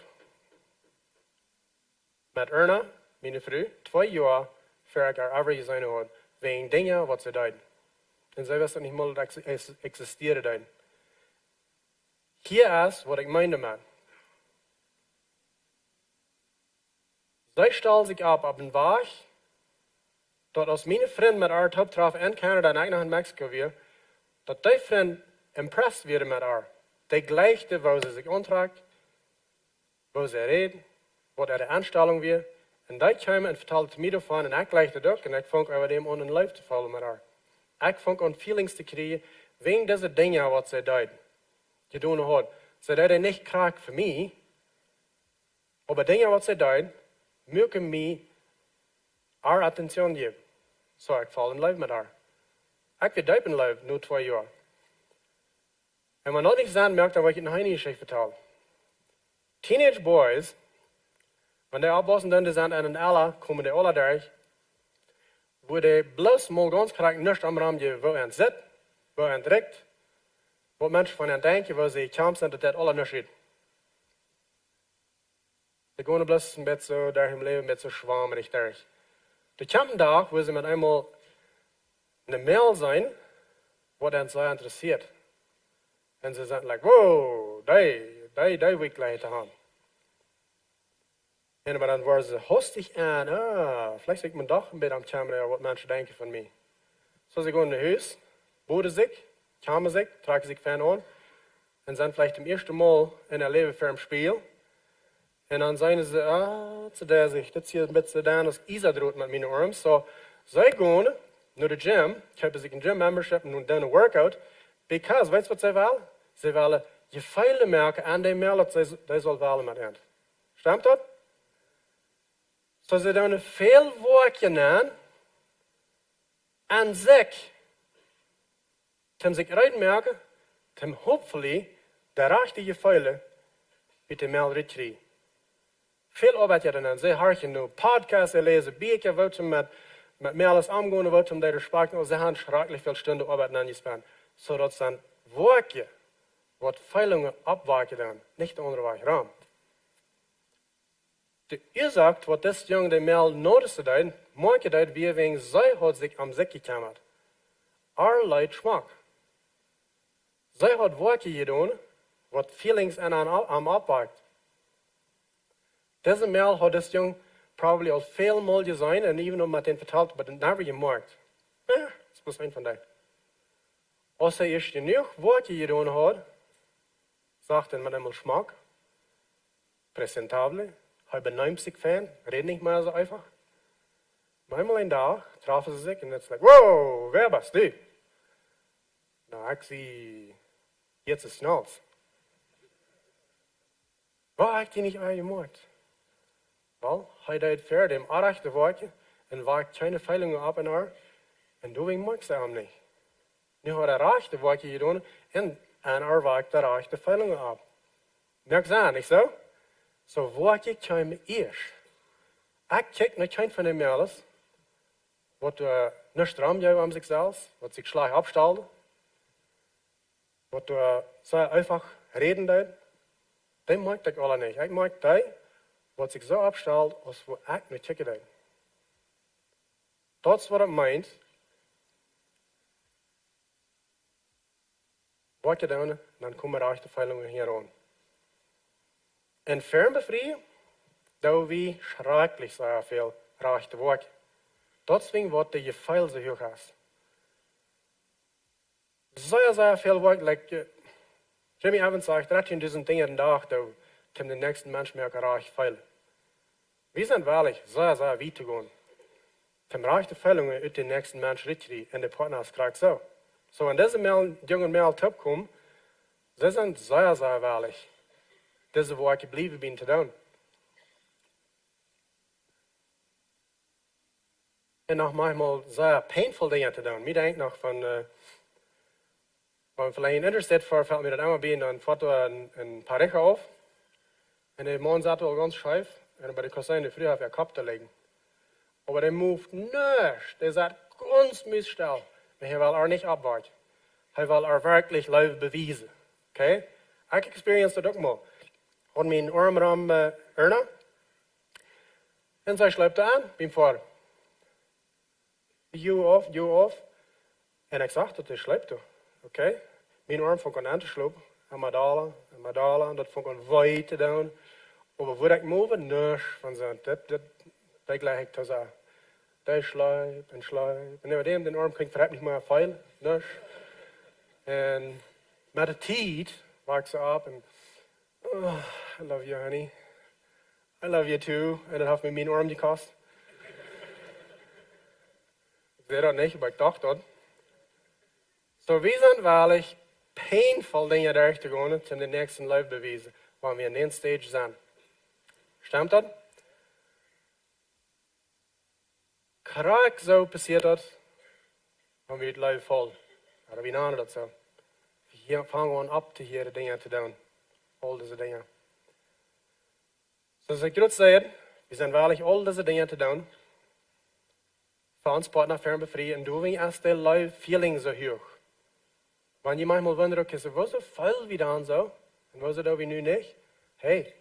met Erna, miene Fru, twee Joa, ver ekj äa ever jeseenen haud, wäajen Dinja, waut see deed. Un see wist daut nich mol, daut ekj ex-, ex-, existieren deed. Hia es, waut ekj meende, Maun. See stald sikj opp, opp een Wajch, daut aus miene Frind met äa toop trof en Canada un ekj noch en Mexiko wia, daut dee Frind impressed wieren met äa. Dee jlikjten, woo see sikj auntrakjt, woo see räd, waut äare Enstalunk wia. Un dee kjeemen un vetalen to mie doavon un ekj jlikjt daut uk un ekj funk äwa däm aun en Leew to faulen met äa. Ekj funk aun feelings to kjrieen, wäajen dise Dinja, waut see deed, jedonen haud. See deed nich krakjt fa mie, oba Dinja, waut see deed, muaken mie äa Attention jäwen. Soo, ekj foll en Leew met äa. Ekj wia deep en Leew no twee Joa. Un wan daut nich sennen muak, dan wull ekj junt noch eene Jeschicht vetalen. Teenage boys, wan dee oppwaussen, dan dee sent en een Ella, komen dee aula derch, wua dee bloos mol gaunz krakjt nuscht aum Rom jäwen, woo eena sitt, woo eena rikjt, waut Menschen von eena denkjen, woo see kjamp sent, daut deit aula nuscht ut. Dee gonen bloos een bät soo derch äa Läwen, een bät soo schwamrich derch. Doa kjemt een Dach, wua see met eemol een Mäakje seenen, waut an sea interessieet. Un see sent like, wow, dee, dee, dee wull ekj jlikj to haben. Un oba dan woaren see hastich aun, ah, veleicht sull ekj mie doch een bät aum kjemmren, waut Menschen denkjen von mie. Soo, see gonen no Hus, boden sikj, kjamren sikj, trakjen sikj fein aun. Un sent veleicht daut ieeschte Mol en äa Läwen ver däm Spieejel. Un dan sajen see, ah, see denkjen sikj, dit es hia een bät dan aus Iesa droht met miene Oarms. Soo, see gonen no de gym, kjeepen sikj een gym membership un doonen een workout. Because, weetst waut see wellen? See wellen Jefeelen moaken aun dee Mäakje, daut see, dee saul wellen met an. Stemt daut? Soo, see doonen väl Woakjen aun, aun sikj, om sikj reed moaken, om hopefully de rajchte Jefeelen ut de Mäakje rut kjrieen. Väl Oabeit, jo, dan see horchen no Podcasts, see läsen Bieekja, woo see met, met Mäakjes omgonen, woo see dee respecten, un see haben schrakjlich väl Stunden Oabeit aunjespent, soo daut see Woakjen, waut Feelungen oppwakjen dan, nich de aundre Wajch rom. De Uasoak, waut dis Jung dee Mäakje noticen deed, moakjen deed, wia wäajen see haud sikj om sikj jekjemmat. Äa Läwen schmock. See haud Woakjen jedonen, waut feelings en am, am oppwakjen. Dise Mäl haud dis Jung probably aul väl mol jeseenen un even noch met dän vetalt, oba daut never jemoakt. Jo, daut es bloos een von dee. Aus hee ieescht jenuach Woakje jedonen haud, sach hee met eemol schmock, presentabel, hee beneemt sikj fein, räd nich mea soo eefach. Opp eemol een Dach trafen see sikj un daut es like: "Wow, wäa best du?" "Na, ekj sie Jesus Schnauz." "Woo, ekj hab die nich jemoakt." Well, hee deed ver däm orrajchte Woakje un wort kjeene Feelungen opp en ar. Un doawäajen moakt see am nich. Nu haud hee rajchte Woakje jedonen un en ar wort de rajchte Feelungen opp. Moakt Senn, nich soo? Soo Woakje kjeem ieescht. Ekj kjikj no kjeen von de Mäakjes, waut doa nuscht romjeef om sikj selfst, waut sikj schlajcht oppstalden, waut doa soo eefach räden deeden. Dee moakt ekj aula nich. Ekj moakt dee, waut sikj soo oppstalt aus woo ekj no kjikjen deed. Daut es waut et meent. Woakje doonen, dan komen rajchte Feelungen hia aun. Un ver befrieen, doo wie schrakjlich sea väl rajchte Woakje. Daut es wäajen waut de Jefeel soo huach es. Sea, sea väl Woakje, like, äh, Jimmy Evans sajcht, dartieen dusent Dinja dän Dach, doo, toom dän näakjsten Mensch moaken rajcht feelen. Wie sent wellich, sea, sea wiet to gonen, toom rajchte Feelungen ut dän näakjsten Mensch rut kjrieen un de Partner es krakjt soo. Soo, wan dise Mäl, Jung un Mäl toopkomen, see sent sea, sea wellich, dise Woakje bliewen bie an to doonen. Un noch maunchmol sea painful Dinja to doonen. Mie denkjt noch von, äh, wan wie veleicht en Interstate foaren, felt mie daut emma bie, dan foat doa een, een Paricha auf. Un de Maun saut aul gaunz scheef. Un bie de Kusine, de Fru haft äa Kopp to lijen. Oba dee moved nich. Dee saut gaunz mussstell. Un hee well ar nich oppwakjen. Hee well ar werkjlich Leew bewiesen. Okay? Ekj experienced daut uk mol. Haud mienen Oarm rom, äh, Erna. Un see schleep aun, biem Foaren. Jleew auf, jleew auf. Un ekj sach daut dee schleep. Okay? Mien Oarm funk aun to schlopen. Emma dolla, emma dolla. Un daut funk aun wee to doonen. Oba woo ekj moved, nuscht von soo. Daut, daut, daut jlikj ekj to sajen. Dee schleep un schleep. Un äwa däm, dän Oarm kunn ekj veleicht nich mea feelen. Nuscht. Un met de Tiet wort see opp un, "Oh, I love you, honey. I love you too." Un daut haft mie mien Oarm jekost. Ekj säd daut nich, oba ekj docht daut. Soo, wie sent wellich painful Dinja derchtogonen, toom dän Näakjsten Leew bewiesen, wan wie aun dän Stage sent. Stemt daut? Krakjt soo passieet daut, wan wie daut Leew faulen. Ooda wie nanen daut soo. Wie fangen aun opptohieren Dinja to doonen. Aul dise Dinja. Soo aus ekj jrod säd, wie sent wellich aul dise Dinja to doonen. Fa ons Partna ver befrieen, un doawäajen es de Leew-Feeling soo huach. Wan jie maunchmol wundren, okay, soo, wuarom feel wie dan soo? Un wuarom doo wie nu nich? Hey,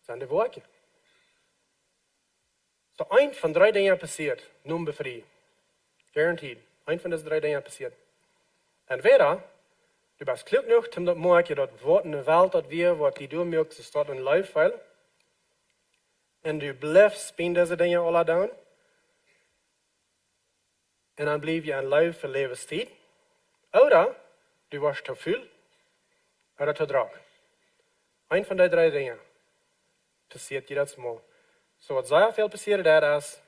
sent de Woakje. Soo, eent von dree Dinja passieet, nom Befrieen. Guaranteed. Eent von dise dree Dinja passieet. Entweder du best kluak jenuach, om daut moakjen, daut waut enne Welt daut wia, waut die doa muak, es daut een Leew fält. Un du blifst bie dise Dinja aula doonen. Un dan bliew jie aun Leew fa Läwenstiet. Ooda du woascht too ful ooda too drock. Eent von dee dree Dinja passieet jiedatsmol. Soo, waut sea väl passieren deit es,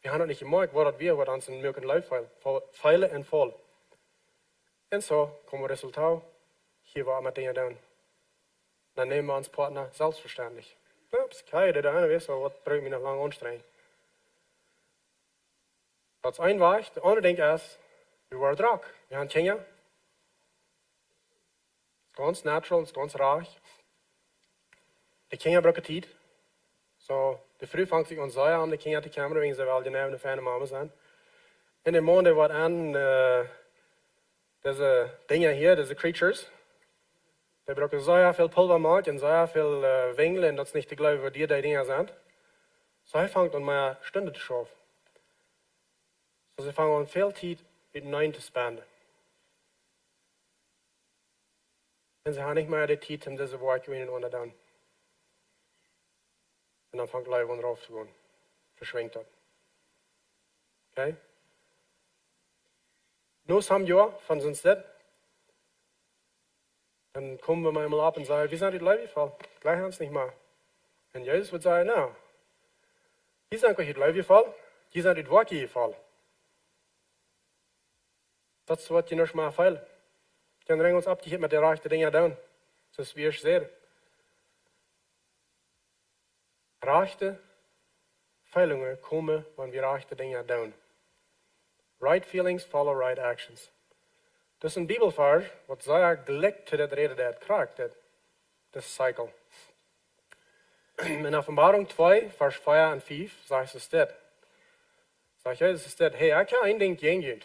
wie haben daut nich jemoakjt, waut daut wia, waut ons en muak Leew feel-, feel-, feelen un faulen. Un soo komen Resultaten, hia waut met Dinja doonen. Dan nämen wie ons Partna selfstvestendlich. Oops, okay, dee aundre wist, waut bruck ekj mie noch lang aunstrenjen? Daut es een Wajch. De aundre Dinkj es, wie woaren drock. Wie haben Kjinja. Gaunz natural, es gaunz rajcht. De Kjinja brucken Tiet. Soo, de Fru fangt sikj aun sea om de Kjinja to kjemmren, wäajen see well jeneiw eene feine Mama sennen. Un de Maun, dee woat aun, äh, dise Dinja hia, dise creatures, dee brucken sea väl Pulva, Malkj un sea väl, äh, Winjel, un daut es nich to jleewen, waut dee, dee Dinja sent. Soo, hee fangt aun mea Stunden to schaufen. Soo, see fangen aun väl Tiet uteneen to spenden. Un see haben nich mea de Tiet om dise Woakj unjarenaunda to doonen. Un dan fangt Leew aun rauf to gonen. Veschwinjt daut. Okay? No some Joa von soon Sted, dan komen wie mau eemol opp un sajen: "Wie sent ut Leew jefollen. Jlikj ons nich mea." Un Jesus wudd sajen: "Na, jie sent nich ut Leew jefollen, jie sent ut Woakjen jefollen." Daut es waut jie nich mea feelen. Dan räakjt ons opp, jie haben de rajchte Dinja jedonen. Soo aus wie ieescht säden. Rajchte Feelungen komen, wan wie rajchte Dinja doonen. Right feelings follow right actions. Daut es een Bibelvarsch, waut sea jlikj to dit räden deit, krakjt dit, dit Cycle. En Openboarunk twee, Varsch vea un fief, sajcht et dit. Sajcht Jesus dit: "Hey, ekj hab een Dinkj jäajen junt.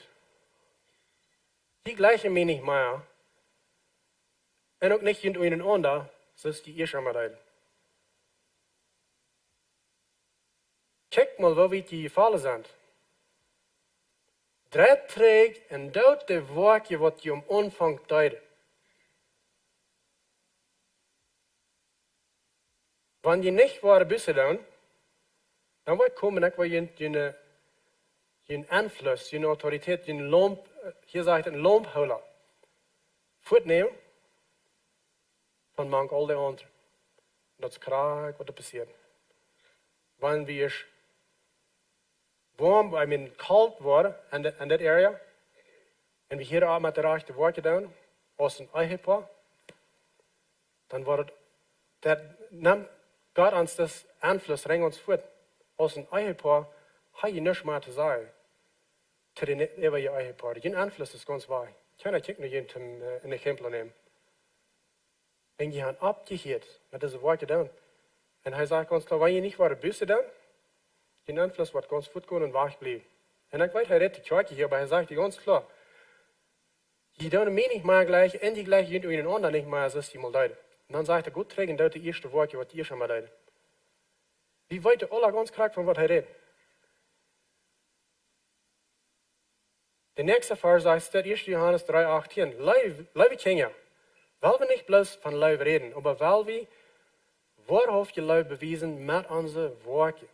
Jie jlikjen mie nich mea. Un uk nich junt unjarenaunda, soo aus jie ieescht emma deeden. Kjikjt mol, woo wiet jie jefollen sent. Dreit trigj un doot de Woakjen, waut jie aum Aunfank deeden." Wan jie nich woaren Buss doonen, dan woa ekj komen, ekj woa jun, jun, jun Enfluss, jun Autoritäet, jun Laump, eh, hia sajcht et een Laumphoola, fuatnämen von mank aul de aundre. Daut es krakjt waut doa passieet. Wan wie ieescht woam, I mean, kolt woaren en de, en dit area, un wie hia uk met de rajchte Woakjen doonen, aus een Ehepoa, dan woat et, daut nemt Gott ons daut Enfluss, räakjt ons fuat. Aus een Ehepoa hab jie nuscht mea to sajen to de ne-, äwaje Ehepoa. Jun Enfluss es gaunz wajch. Kjeena kjikjt no junt, eh, en Exempel nämen. Un jie haben oppjehieet met dise Woakjen doonen. Un hee sajcht gaunz kloa, wan jie nich woaren Buss doonen, jun Enfluss woat gaunz fuat gonen un wajch bliewen. Un ekj weet, hee rät to de Kjoakj hia, oba hee sajcht gaunz kloa: "Jie doonen mie nich mea jlikj, un jie jlikjen junt unjarenaunda nich mea, soo aus jie mol deeden." Un dan sajcht hee: "Goot trigj un doot de ieeschte Woakjen, waut jie ieescht emma deeden." Wie weeten aula gaunz krakjt von waut hee rät. De näakjste Varsch sajcht et, Ieeschte Johanes dree achtieen: "Leew, leewe Kjinja, well wie nich bloos von Leew räden, oba well wie woarhauftje Leew bewiesen met onse Woakjen."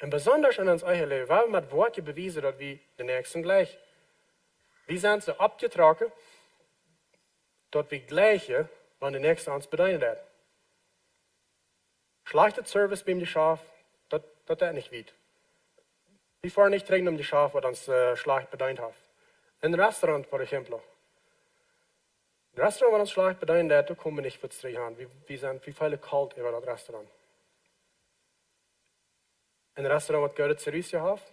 Un besonda en ons eejnet Läwen, well wie met Woakjen bewiesen, daut wie dän Näakjsten jlikjen. Wie sent soo oppjetrocken, daut wie jlikjen, wan de Näakjste ons bedeenen deit. Schlajchte Service biem Jeschaft, daut, daut deit nich wiet. Wie foaren nich trigj nom Jeschaft, waut ons, eh, schlajcht bedeent haft. Een Restaurant, fa Biespel. Een Restaurant, waut ons schlajcht bedeent haft, doa komen wie nich fuaz trigj aun. Wie, wie sent, wie feelen kolt äwa daut Restaurant. Een Restaurant, waut goodet Service haft,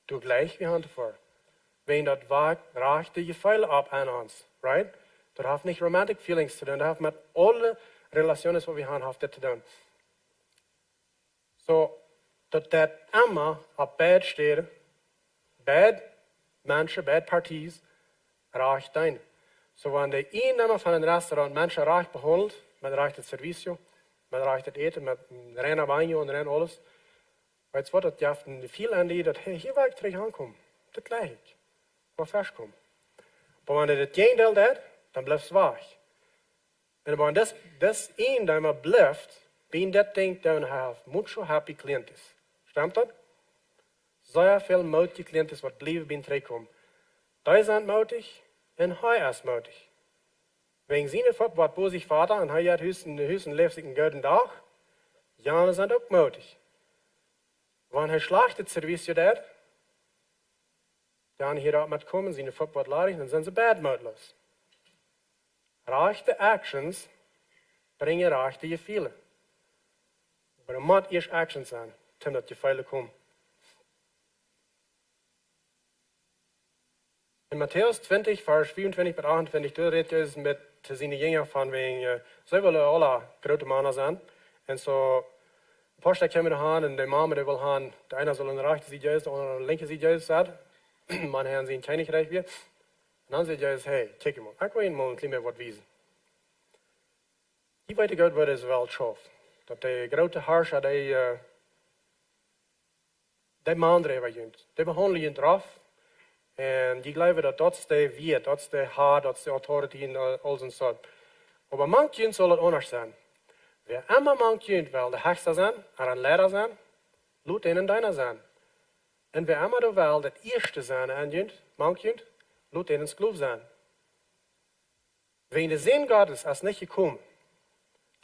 doa jlikj wie aun to foaren. Wäajen daut wajcht rajchte Jefeelen opp aun ons, right? Daut haft nich romantic feelings to doonen, daut haft met aule Relationen, waut wie haben, haft dit to doonen. Soo, daut deit emma opp beid Städen, beid Menschen, beid Parties, rajcht deenen. Soo, wan de Eijendeema von een Restaurant Menschen rajcht behaundelt, met rajchtet Servicio, met rajchtet Äten, met een reina baño un rein aules, weetst waut, daut jeft een Jefeel aun die, daut, hey, hia well ekj trigj aunkomen. Dit jlikj ekj. Woa ekj komen. Oba wan hee daut Jäajendeel deit, dan blift hee wajch. Un wan dis, dis Eijendeema blift, bie dit Dinkj, dan hee haft mucho happy clientes. Stemt daut? Sea väl mootje clientes, waut bliewen bie trigj komen. Dee sent mootich un hee es mootich. Wäajen siene Fopp woat bosich wada un hee jeit Hus un, Hus un läft sikj een gooden Dach. Jane sent uk mootich. Wan hee schlajchtet Servicio deit, dan hieet daut met komen, siene Fopp woat ladich, dan sent see beid mootloos. Rajchte actions brinjen rajchte Jefeelen. Oba et mott ieescht actions sennen, toom daut Jefeel komen. En Matäus twintich, Varsch vea un twintich bat acht un twintich, doa rät Jesus met, to siene Jinja von wäajen, eh, see wullen aula groote Mana sennen. Un soo, een poa Stekj kjeemen doa aun un de Mama, dee wull han, de eena sull aun de rajchte Sied Jesus, de aundra aun de linkje Sied Jesus setten. Wan hee en sien Kjennichrikj wia. Un dan säd Jesus: "Hey, kjikj mol, ekj well junt mol een kjlien bät waut wiesen. Jie weeten goot, woo dise Welt schauft. Daut de groote Harscha, dee, eh, dee Mana äwa junt, dee behaundlen junt rough. Un jie jleewen, daut daut es de Wieet, daut es de Har, daut es de authority un, eh, aul soon Sort. Oba mank junt saul et aundasch sennen. Wäa emma mank junt well de Hechsta sennen, ooda een Leida sennen, lot dän een Deena sennen. Un wäa emma doa well daut Ieeschte sennen aun junt, mank junt, lot dän een Sklow sennen. Wiels de Sän Gottes es nich jekomen,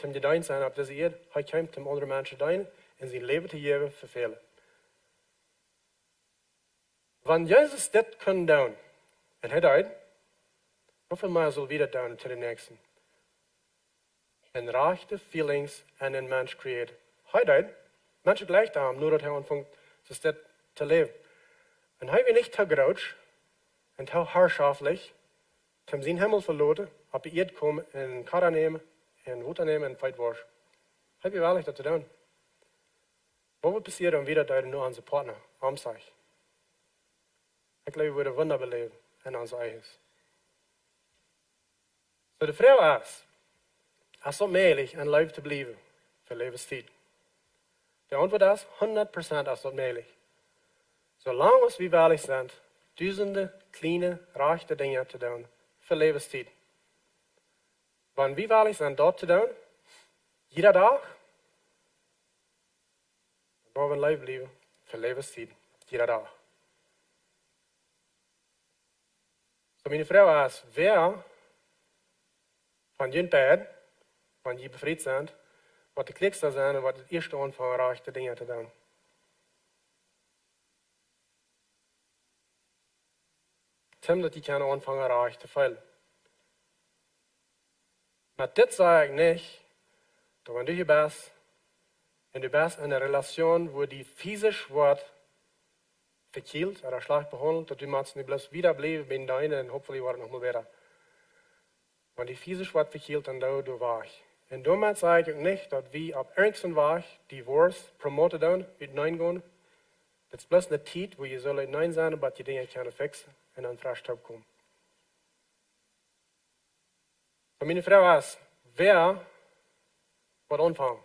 om jedeent to sennen opp dise Ieed, hee kjeem om aundre Menschen to deenen un sien Läwen to jäwen fa väle. Wan Jesus dit kunn doonen, un hee deed, woo väl mea sell wie daut doonen to dän Näakjsten? Un rajchte feelings aun een Mensch create. Hee deed, Menschen jlikjt am, nu daut hee aunfunk, soo dit to läwen. Un hee wia nich too groot un too harschaftlich, om sienen Himmel veloten, opp de Ieed komen un Kara nämen un Wota nämen un Feet wauschen. Hee wia wellich daut to doonen. Waut woat passieren, wan wie daut deeden no onse Partner, omsich? Ekj jleew, wie wudden Wunda beläwen en onse Ehes. Soo, de Froag es, es daut mäajlich, en Leew to bliewen fa Läwenstiet? De Auntwuat es, hundat Prozent es daut mäajlich. Soo lang aus wie wellich sent, dusende kjliene, rajchte Dinja to doonen fa Läwenstiet. Wan wie wellich sent, daut to doonen, jieda Dach, dan woa wie en Leew bliewen fa Läwenstiet, jieda Dach. Soo, miene Froag es, wäa von junt beid, wan jie befriet sent, woat de Kjlikjsta sennen un woat daut ieeschte aunfangen, rajchte Dinja to doonen? Om daut jie kjennen aunfangen, rajcht to feelen. Oba dit saj ekj nich, daut wan du hia best, un du best en eene Relation, wua die physisch woat vekjielt ooda schlajcht behaundelt, daut du motst nu bloos wieda bliewen bie dän Deena un hopefully woat et noch mol bäta. Wan die physisch woat vekjielt, dan doo, doo wajch. Un doamet saj ekj uk nich, daut wie opp irjent een Wajch divorce, promoten doonen, utenaunda gonen. Dit es bloos eene Tiet, wua jie sellen utenaunda sennen, bat jie Dinja kjennen fixen un dan fresch toopkomen. Soo, miene Froag es, wäa woat aunfangen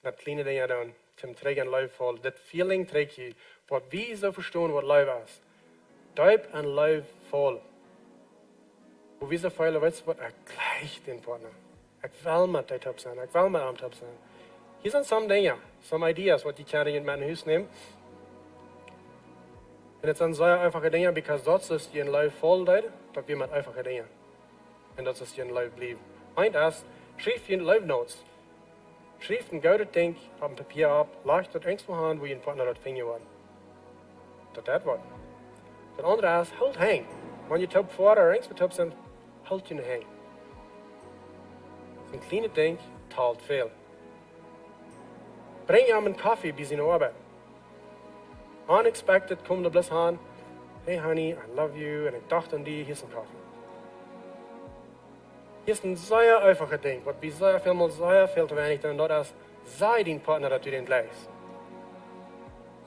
met kjliene Dinja doonen, om trigj en Leew to faulen, daut feeling trigj to kjrieen, waut wie soo vestonen, waut Leew es. Deep en Leew faulen. Wua wie soo feelen, weetst du waut, ekj jlikj dän Partner. Ekj well met dee toop sennen, ekj well met am toop sennen. Hia sent some Dinja, some ideas, waut jie kjennen met no Hus nämen. Un et sent sea eefache Dinja, because daut es, jie en Leew faulen deeden, daut wie met eefache Dinja. Un daut es, jie en Leew bliewen. Eent es, schriew june Leew Notes. Schriew een goodet Dinkj opp een Papia opp, lajcht daut irjentwua han, wua jun Partner daut finjen woat. Daut deit waut. Daut aundre es, hoolt Henj. Wan jie toop foaren, irjentwua toop sent, hoolt june Henj. Een kjlienet Dinkj talt väl. Brinj am een Koffe bie siene Oabeit. Unexpected, kjemt doa bloos aun. "Hey honey, I love you, un ekj docht aun die, hia es een Koffe." Hia es een sea eefachet Dinkj, waut wie sea väl mol sea väl too weinich doonen, daut es, saj dien Partner, daut du dän jlikjst.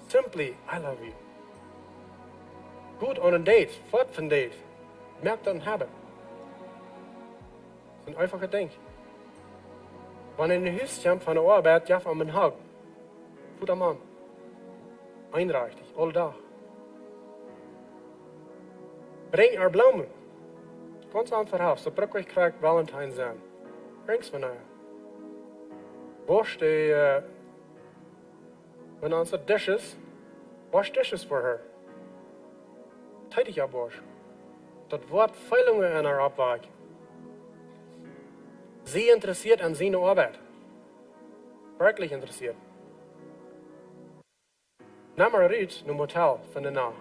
Simply, "I love you." Go aun een Date, foat fa een Date. Moak daut een Habit. Daut es een eefachet Dinkj. Wan hee no Hus kjemt von de Oabeit, jeff am een Hug. Foat am aun. Eenrajchtich, aule Dach. Brinj ar Bloomen. Gaunz eefach, soo bruck nich krakjt Valentine sennen. Irjentwanea. Wausch de, äh, wan onse Dishes, wash dishes for her. Tiedich oppwauschen. Daut woat Feelungen en ar oppwakjen. Sie interessieet aun siene Oabeit. Werkjlich interessieet. Nemm ar rut no een Hotel fa de Nacht.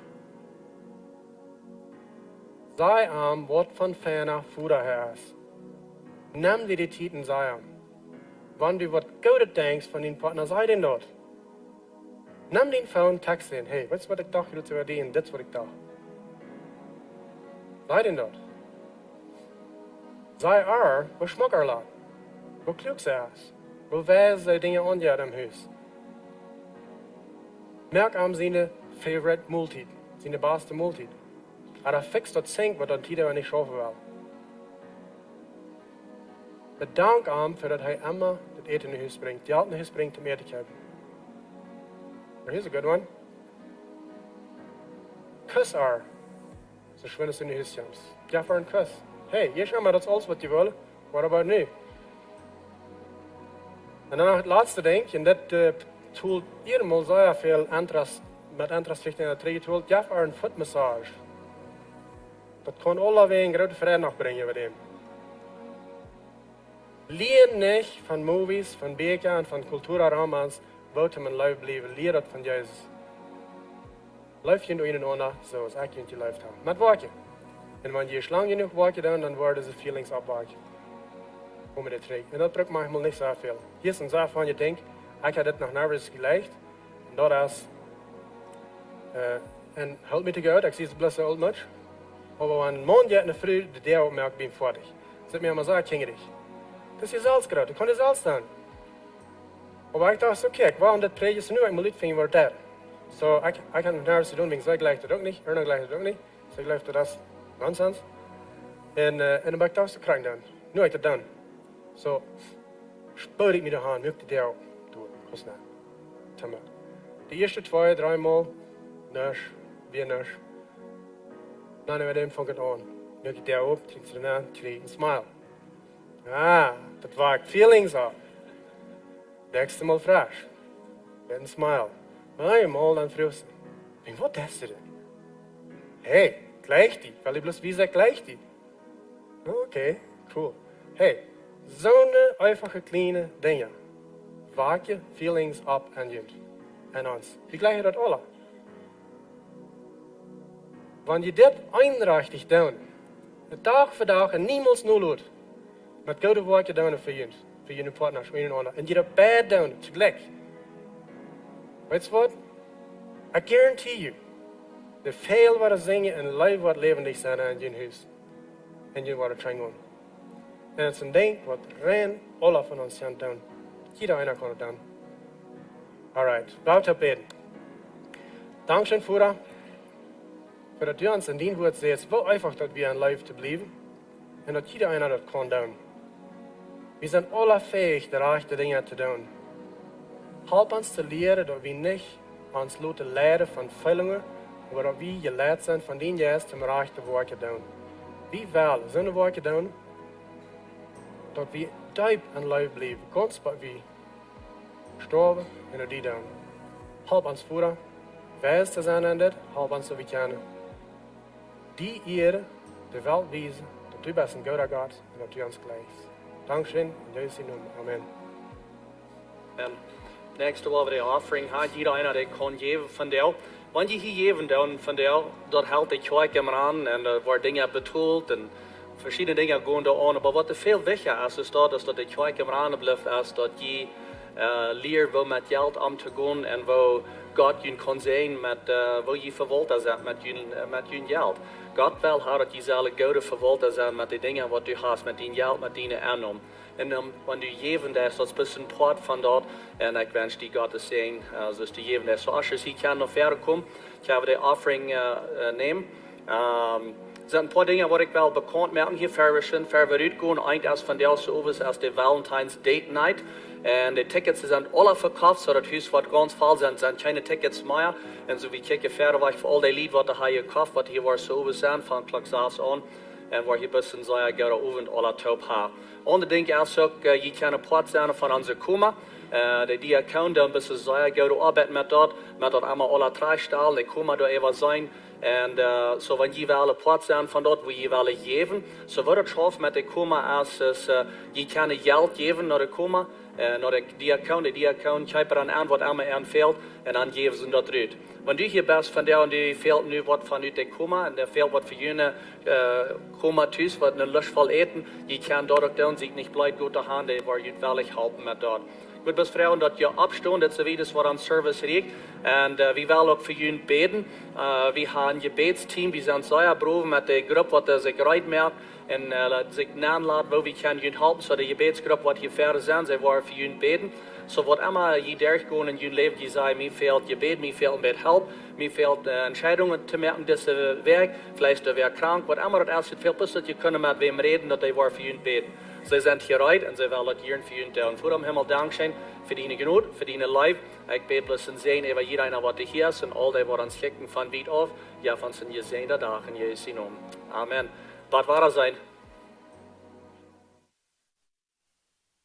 Saj am, waut fa een feina Voda hee es. Nemm die de Tiet un saj am. Wan du waut Goodet denkjst von dien Partner, saj dän daut. Nemm dien Phone, text dän: "Hey, weetst du waut ekj docht, jie doot soo waut doonen, dit es waut ekj docht." Saj dän daut. Saj ar, woo schmock ar lat. Woo kluak see es. Woo wies see Dinja aunjeit em Hus. Moak am siene favorite Moltiet, siene baste Moltiet. Ooda fix daut Sinkj, waut dan Tiet äwa nich schaufen well. Bedank am fa daut hee emma daut Äten no Hus brinjt, Jelt no Hus brinjt om Äten to kjeepen. But here's a good one. Kuss ar. Soo schwind aus du no Hus kjemst, jeff ar een Kuss. "Hey, jie, schau mol, daut es aules waut jie wellen. What about me?" Un dan noch daut latste Dinkj, un dit, äh, tolt hia mol sea väl Interest, met Interest Richtung de Trigj tolt, jeff äa eene Foot Massage. Daut kaun aulawäajen groote Fräd noch brinjen bie däm. Lia nich von Movies, von Bieekja un von Kulturaroma, woo to leew bliewen. Lia daut von Jesus. Leeft junt unjarenaunda, soo aus ekj junt jeleeft hab. Met Woakjen. Un wan jie lang jenuach Woakjen doonen, dan woaren dise Feelings oppwaken. Komen dee trigj. Un daut brukt maunchmol nich soo väl. Hia es een sea fein Dinkj. Ekj hab dit noch niemols jeleeft. Un daut es, äh, un hoolt mie to goot, ekj sie bloos een old much. Oba wan een Maun jeit un eene Fru de Däa opmoakt, bie am foadich. Sit mie emma soo kjinjerich. Daut es je selfst groot, du kaust je selfst doonen. Oba ekj docht, okay, ekj woa aun dit Prädjen nu, ekj mott utfinjen, waut daut es. Soo, ekj, ekj hab noch nuscht to doonen, wäajen see jleicht daut uk nich, Erna jleicht daut uk nich. See jleicht daut es Nonsens. Un, äh, un dan ben ekj docht, soo krakjt dan. Nu hab ekj daut doonen. Soo, spood ekj mie doa han, muak de Däa op. Du, kos na. Tamma. De ieeschte twee, dree Mol, nuscht, wia nuscht. Dan äwa däm funk et aun. Muak de Däa op, kjikjt see doa nenn, kjrieech een smile. Ah, daut woakt Feelings opp. Näakjste Mol fresch. Met een smile. Eemol dan fruach see: "Wäajen waut deist du dan?" Hey, jleicht die. Well ekj bloos wiesen, jleicht die. Okay, cool. Hey, soone eenfache kjliene Dinja woaken Feelings opp en junt. En ons. Wie jleichen daut aula. Wan jie dit eenrajchtich doonen, Dach fa Dach un niemols nolot, met goode Woakjen doonen fa junt, fa june Partner, fa june aundre. Un jie daut beid doonen, toojlikj. Weetst waut? I guarantee you, de Fäl woaren sinjen un Leew woat läwendich sennen en jun Hus. En jie woaren scheen wonen. Un daut es een Dinkj waut rein aula von ons kjennen doonen. Jieda eena kaun et doonen. Alright, lot ons bäden. Dankscheen, Voda, fa daut du ons en dien Wuat sajchst, woo eenfach daut wia en Leew to bliewen. Un daut jieda eena daut kaun doonen. Wie sent aula fäich, de rajchte Dinja to doonen. Help ons to lieren, daut wie nich ons loten leiden von Feelungen, oba daut wie jeleit sent von dien Jeist, om rajchte Woakjen to doonen. Wie wellen soone Woakjen doonen, daut wie deep en Leew bliewen, gaunz bat wie stoawen un no die doonen. Help ons, Voda, wies to sennen en dit, help ons, daut wie kjennen die ieren, de Welt wiesen, daut du best een gooda Gott un daut du ons jleichst. Dankscheen, en Jesus sien Nomen. Amen. En näakjste woa wie de offering han, jieda eena dee kaun jäwen von dee. Wan jie hia jäwen doonen von dee, daut helt de Kjoakj aum Rannen un, äh, woaren Dinja betolt un veschiedne Dinja gonen doa aun. Oba waut väl wichtja es, es daut, es daut de Kjoakj aum Rannen blift, es daut jie, äh, lieren, woo met Jelt omtogonen un woo Gott junt kaun säajnen met, äh, woo jie Vewaulta sent met jun, äh, met jun Jelt. Gott well haben, daut jie sellen goode Vewaulta sennen met de Dinja waut du hast, met dien Jelt, met diene Ennom. Un, ähm, wan du jäwen deist, daut es een Poat von daut. Un ekj wensch die Gott sien Säajen, äh, soo aus du jäwen deist. Soo, Ushers, jie kjennen no väaren komen. Ekj hab de offering, äh, äh, nämen. Ähm, sent een poa Dinja waut ekj well bekaunt moaken hia, ver wie schwind, ver wie rutgonen. Eent es vondoag soo owes es de Valentine's Date Night. Un de Tickets, dee sent aula vekoft, soo daut Hus woat gaunz voll sennen, sent kjeene Tickets mea. Un soo wie kjikjen wieda wajch fa aul dee Lied waut hia jekoft, waut hia woat soo owes sennen, von Klock sas aun. Un woat hia bloos een sea gooda Owent aula toop haben. Aundret Dinkj es uk, äh, jie kjennen Poat sennen von onse Koma. Äh, de Diakonen doonen bloos sea goode Oabeit met daut, met daut emma aula trigjstalen, de Koma doa äwa sennen. Un, äh, soo wan jie wellen Poat sennen von daut, woo jie wellen jäwen, soo woat et schaufen met de Koma, es, es, äh, jie kjennen Jelt jäwen no de Koma, äh, no de Diakon, de Diakon kjeepen dan aun waut emma an fält, un dan jäwen see daut rut. Wan du hia best vondoag un die fält nu waut von ut de Koma, un doa fält waut fa june, äh, Koma tus, waut een lustvoll Äten, jie kjennen daut uk doonen, sie nich bleed, Gott de Haunt, dee woat junt wellich halpen met daut. Ekj wudd bloos froagen daut jie oppstonen, daut soo wiet es waut aun Service rieekjt. Un, äh, wie wellen uk fa junt bäden. Äh, wie haben een Jebädsteam, wie sent sea brow met de Grupp waut, äh, sikj reed moakt un, äh, sikj nenlat, woo wie kjennen junt halpen, soo de Jebädsgrupp waut hia wieda sent, see woaren fa junt bäden. Soo waut emma jie derchgonen en jun Läwen, jie sajen, mie fält Jebäd, mie fält een bät Help, mie fält, äh, Entscheidungen to moaken dise Wäakj, veleicht es wäa krank, waut emma daut es, et fält bloos daut jie kjennen met wäm räden, daut dee woaren fa junt bäden. See sent hia reed un see wellen daut jieren fa junt doonen. Voda em Himmel, dankscheen fa diene Jnod, fa diene Leew. Ekj bäd bloos een Säajen äwa jieda eena waut hia es un aul dee waut ons kjikjen von wiet auf. Jo, von sien jesäajenden Dach en Jesus sien Nomen. Amen. Waut woat et sennen?